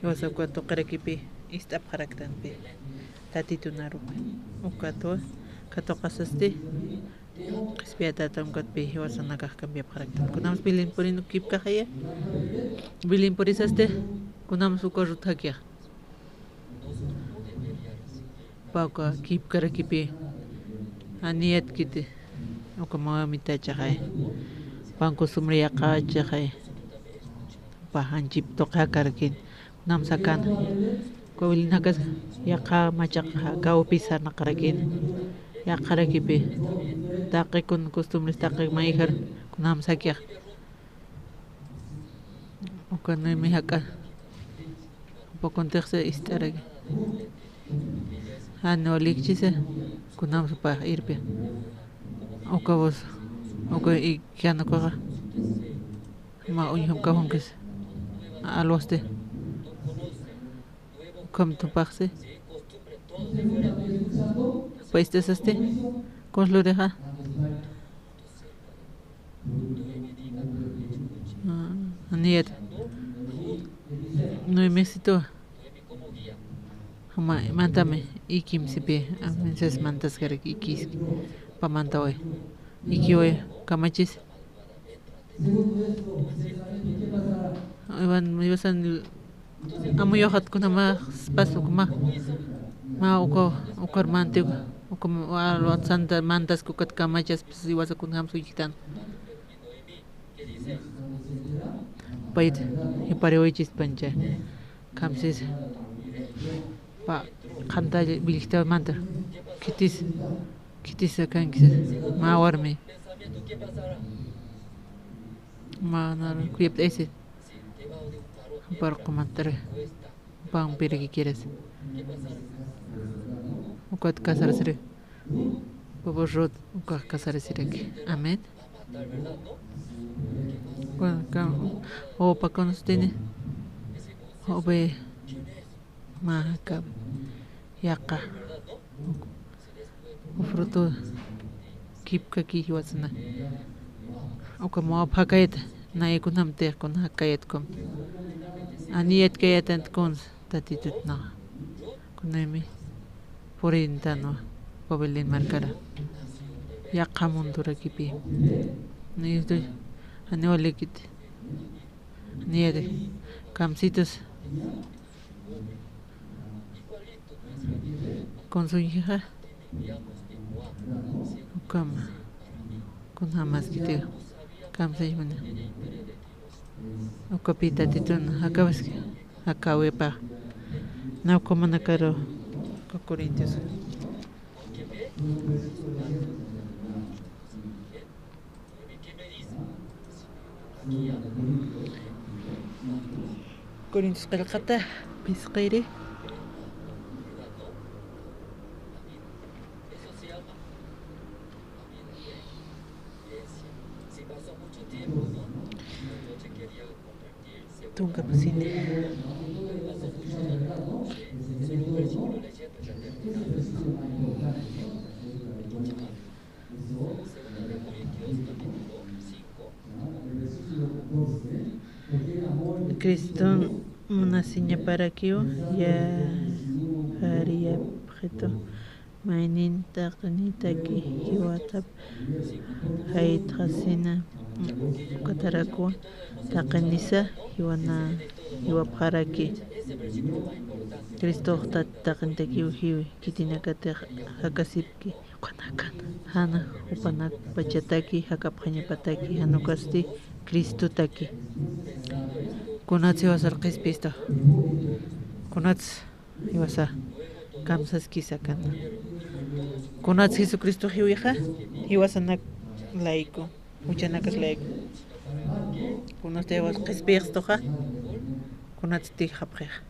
Jiwasa uka tuqirakipi ist'apxaraktanpi. Tatitun arupi. Ukatwa katuqasasti, qhispiyatätam ukatpi jiwasanakax cambiapxaraktan. Kunjams Belén purin kipkaxaya. Belén purisasti, kunjams uka Rut jakixa. Jupa uka kipkarakipi, jani yatkiti, uka mä mitachaxay, jupan costumbre yaqhachaxay, jupa janchip tuqi jakarakïn, kunjams jakän, uka Belén jakas yaqha machaq jakawpi sarnaqarakïn. Yaqharakipi, taqi kun costumbres taqi mayjar, kunjam sakixa. Uka Noemi jak'a, jupa kuntixsi ist'araki. Jani walikchisa, kunjam supax irpia. Uka voz, uka i-, jan ukaxa. Ma uñjam kajunkis. Alwasti. Ukham tupaxsi. Jupa ist'asasti. Kunsa lurixa. Ah, janiyat. Noemisitu. Juma, mantami, ikim sipi, a veces mantaskarak ikiski, pa mantawi. Ikiwi, kamachis. Iwan, iwasan, amuyuxat kunama, spas ukma. Ma uka, ukar manti, uka, wa, wa, santa, mantas kukat kamachas, pues, iwasa kunjam suykitan. Payt, jipariwaychis pancha. Kamsis. Pa, qhanta willkta manta. Khitis, khitis kankis. Mä warmi. Mä nar kuyapt'aysi. Jumpar qumantara. Jumpampiraki kiras. Ukat kasarasiraki. Bobo Ruth, ukax kasarasiraki. Amén. Bueno, ka-, opa kunustini. Ope. Mä jakawi. Yaqha. Ufrutu kipkaki jiwasana. Uka Moab jakayat, nay kunjamtix kun jakayat kun. Aniyat kayatan kun Tatitut nax. Kunaymi puririntanwa, Belén markara. Yaqha mundurakipi. Niyutu, janiw walikiti. Niyari, kamsitus. Kunsuñjixa, ukama, kunjamaskiti, kamsayjmani. Ukapi Tatitun jakawaski, jakawipa. Naw kumanakaru, uka Corintios. Corintios qillqata phisqiri. Tunka pusini. Criston munasiñaparakiw yaqhariyapxitu, maynin taqinitaki jiwatap jaytxasina, ukatarakwa taqinisa jiwana, jiwapxaraki. Cristox tat-, taqinitakiw jiwi, khitinakatix jakasipki. Ukanakan, jan jupanakpachataki, jakapxañapataki, jan ukasti Cristotaki. Kunats jiwasar qhispistu. Kunats jiwasa kamsaskisa kana. Kunats Jesucristo jiwixa, jiwasanak layku, juchanakas layku. Kunats jiwas qhispistuxa, kunats tijapxixa.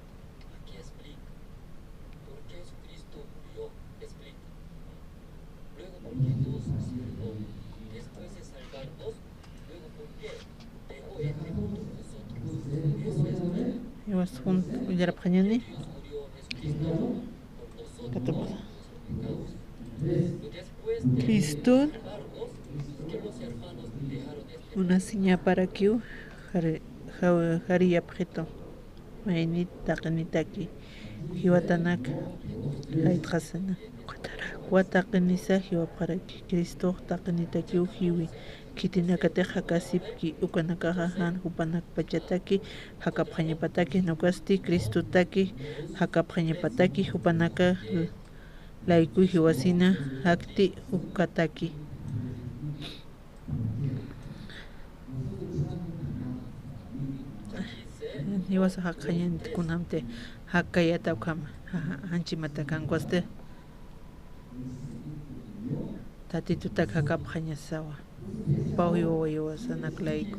Iwas jun uyarapxañani. Katupa. Criston munasiñaparakiw jari-, jaw-, jariyapxitu. Maynit taqinitaki jiwatanak jaytxasina. Ukatarakwa taqinisa jiwapxaraki. Cristox taqinitakiw jiwi. Khitinakatix jakasipki, ukanakaxa jan jupanakpachataki jakapxañapataki, jan ukasti Cristotaki jakapxañapataki, jupanaka laykuy jiwasina jakti ukataki. Jiwasa jakxañanti kunamti jakayata ukhama, ja-, ja-, janchimata kankusti. Tatitutak jakapxañasawa. Pawji wawa jiwasanak layku.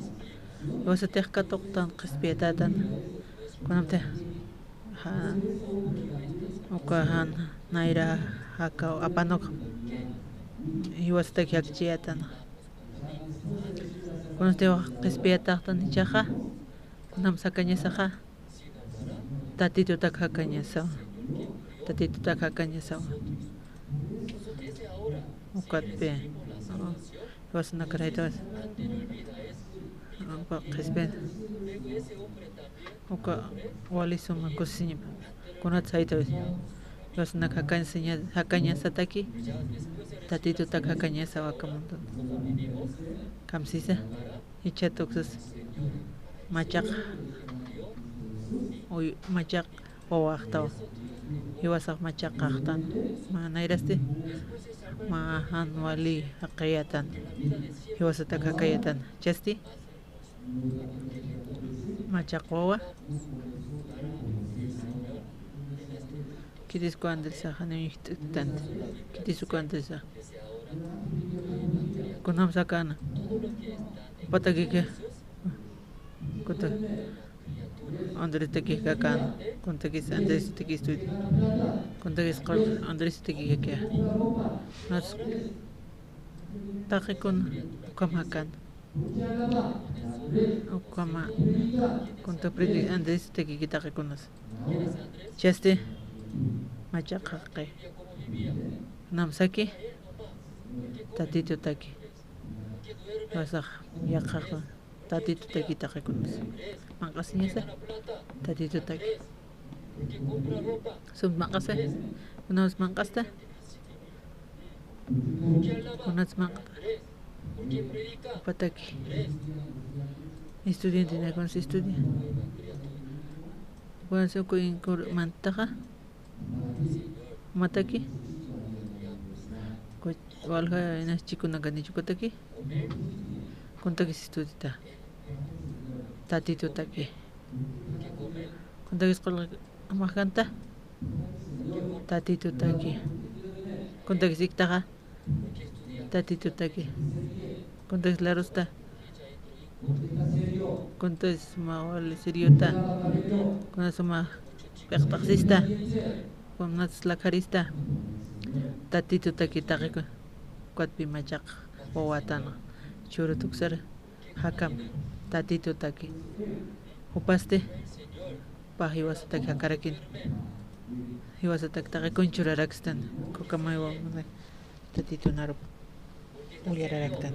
Jiwasatix katuqtan qhispiyatätan. Kunamtix jan uka jan nayra jakaw apanuk jiwasatak jakchiyätan. Kunamtix qhispiyatätan jichhaxa, kunam sakañasaxa. Tatitutak jakañasawa. Tatitutak jakañasawa. Ukatpi. Jiwasanakar jaytawis. Uka qhispiyat. Uka wali suma kusisiñapa. Kunat jaytawis. Jiwasanak jakañasaña-, jakañasataki. Tatitutak jakañasawa aka mundo. Kamsisa. Jichha tuksas machaq, uy, machaq wawaxtaw. Jiwasax machaqaxtan. Mä nayrasti mä jan wali jaqiyatan. Jiwasatak jakayatan. Jichhasti machaq wawa. Khitis uka Andresa, janiw ñujt'tanti. Khitis uka Andresa. Kunam sakana. Jupatakiki. Kunta Andresataki jakana. Kuntakis Andresataki estudio. Kuntakis qul Andresataki jakiya. Nas taqikuna ukham jakana. Ukhama kunta Andresataki taqikunas. Jichhasti machaq jaqi. Kunam saki. Tatitutaki. Jiwasax yaqhaxa. Tatitutaki taqikunas. Manq'asiñasa. Tatitutaki. Sum manq'asa. Kunams manq'asta. Kunats manq'ta. Jupataki. Estudiantenakunas estudia. Kunats uku inkur mantaxa. Jumataki. Ku-, walja inas chikunakanichu ukataki. Kuntakis estudita. Tatitutaki. Kuntakis qulqi amaqkanta. Tatitutaki. Kuntakis iktaxa. Tatitutaki. Kuntakis larusta. Kuntakis suma wali seriota. Kuntakis suma piqt'aqsista. Kuntakis lakharista. Tatitutaki taqi ku-, ukatpi machaq wawatan churu tuksar. Jakam, Tatitutaki. Jupasti, pä jiwasatak jakarakin. Jiwasatak taqikun churarakstan. Kukamay wawman Tatitunarup uyararaktan.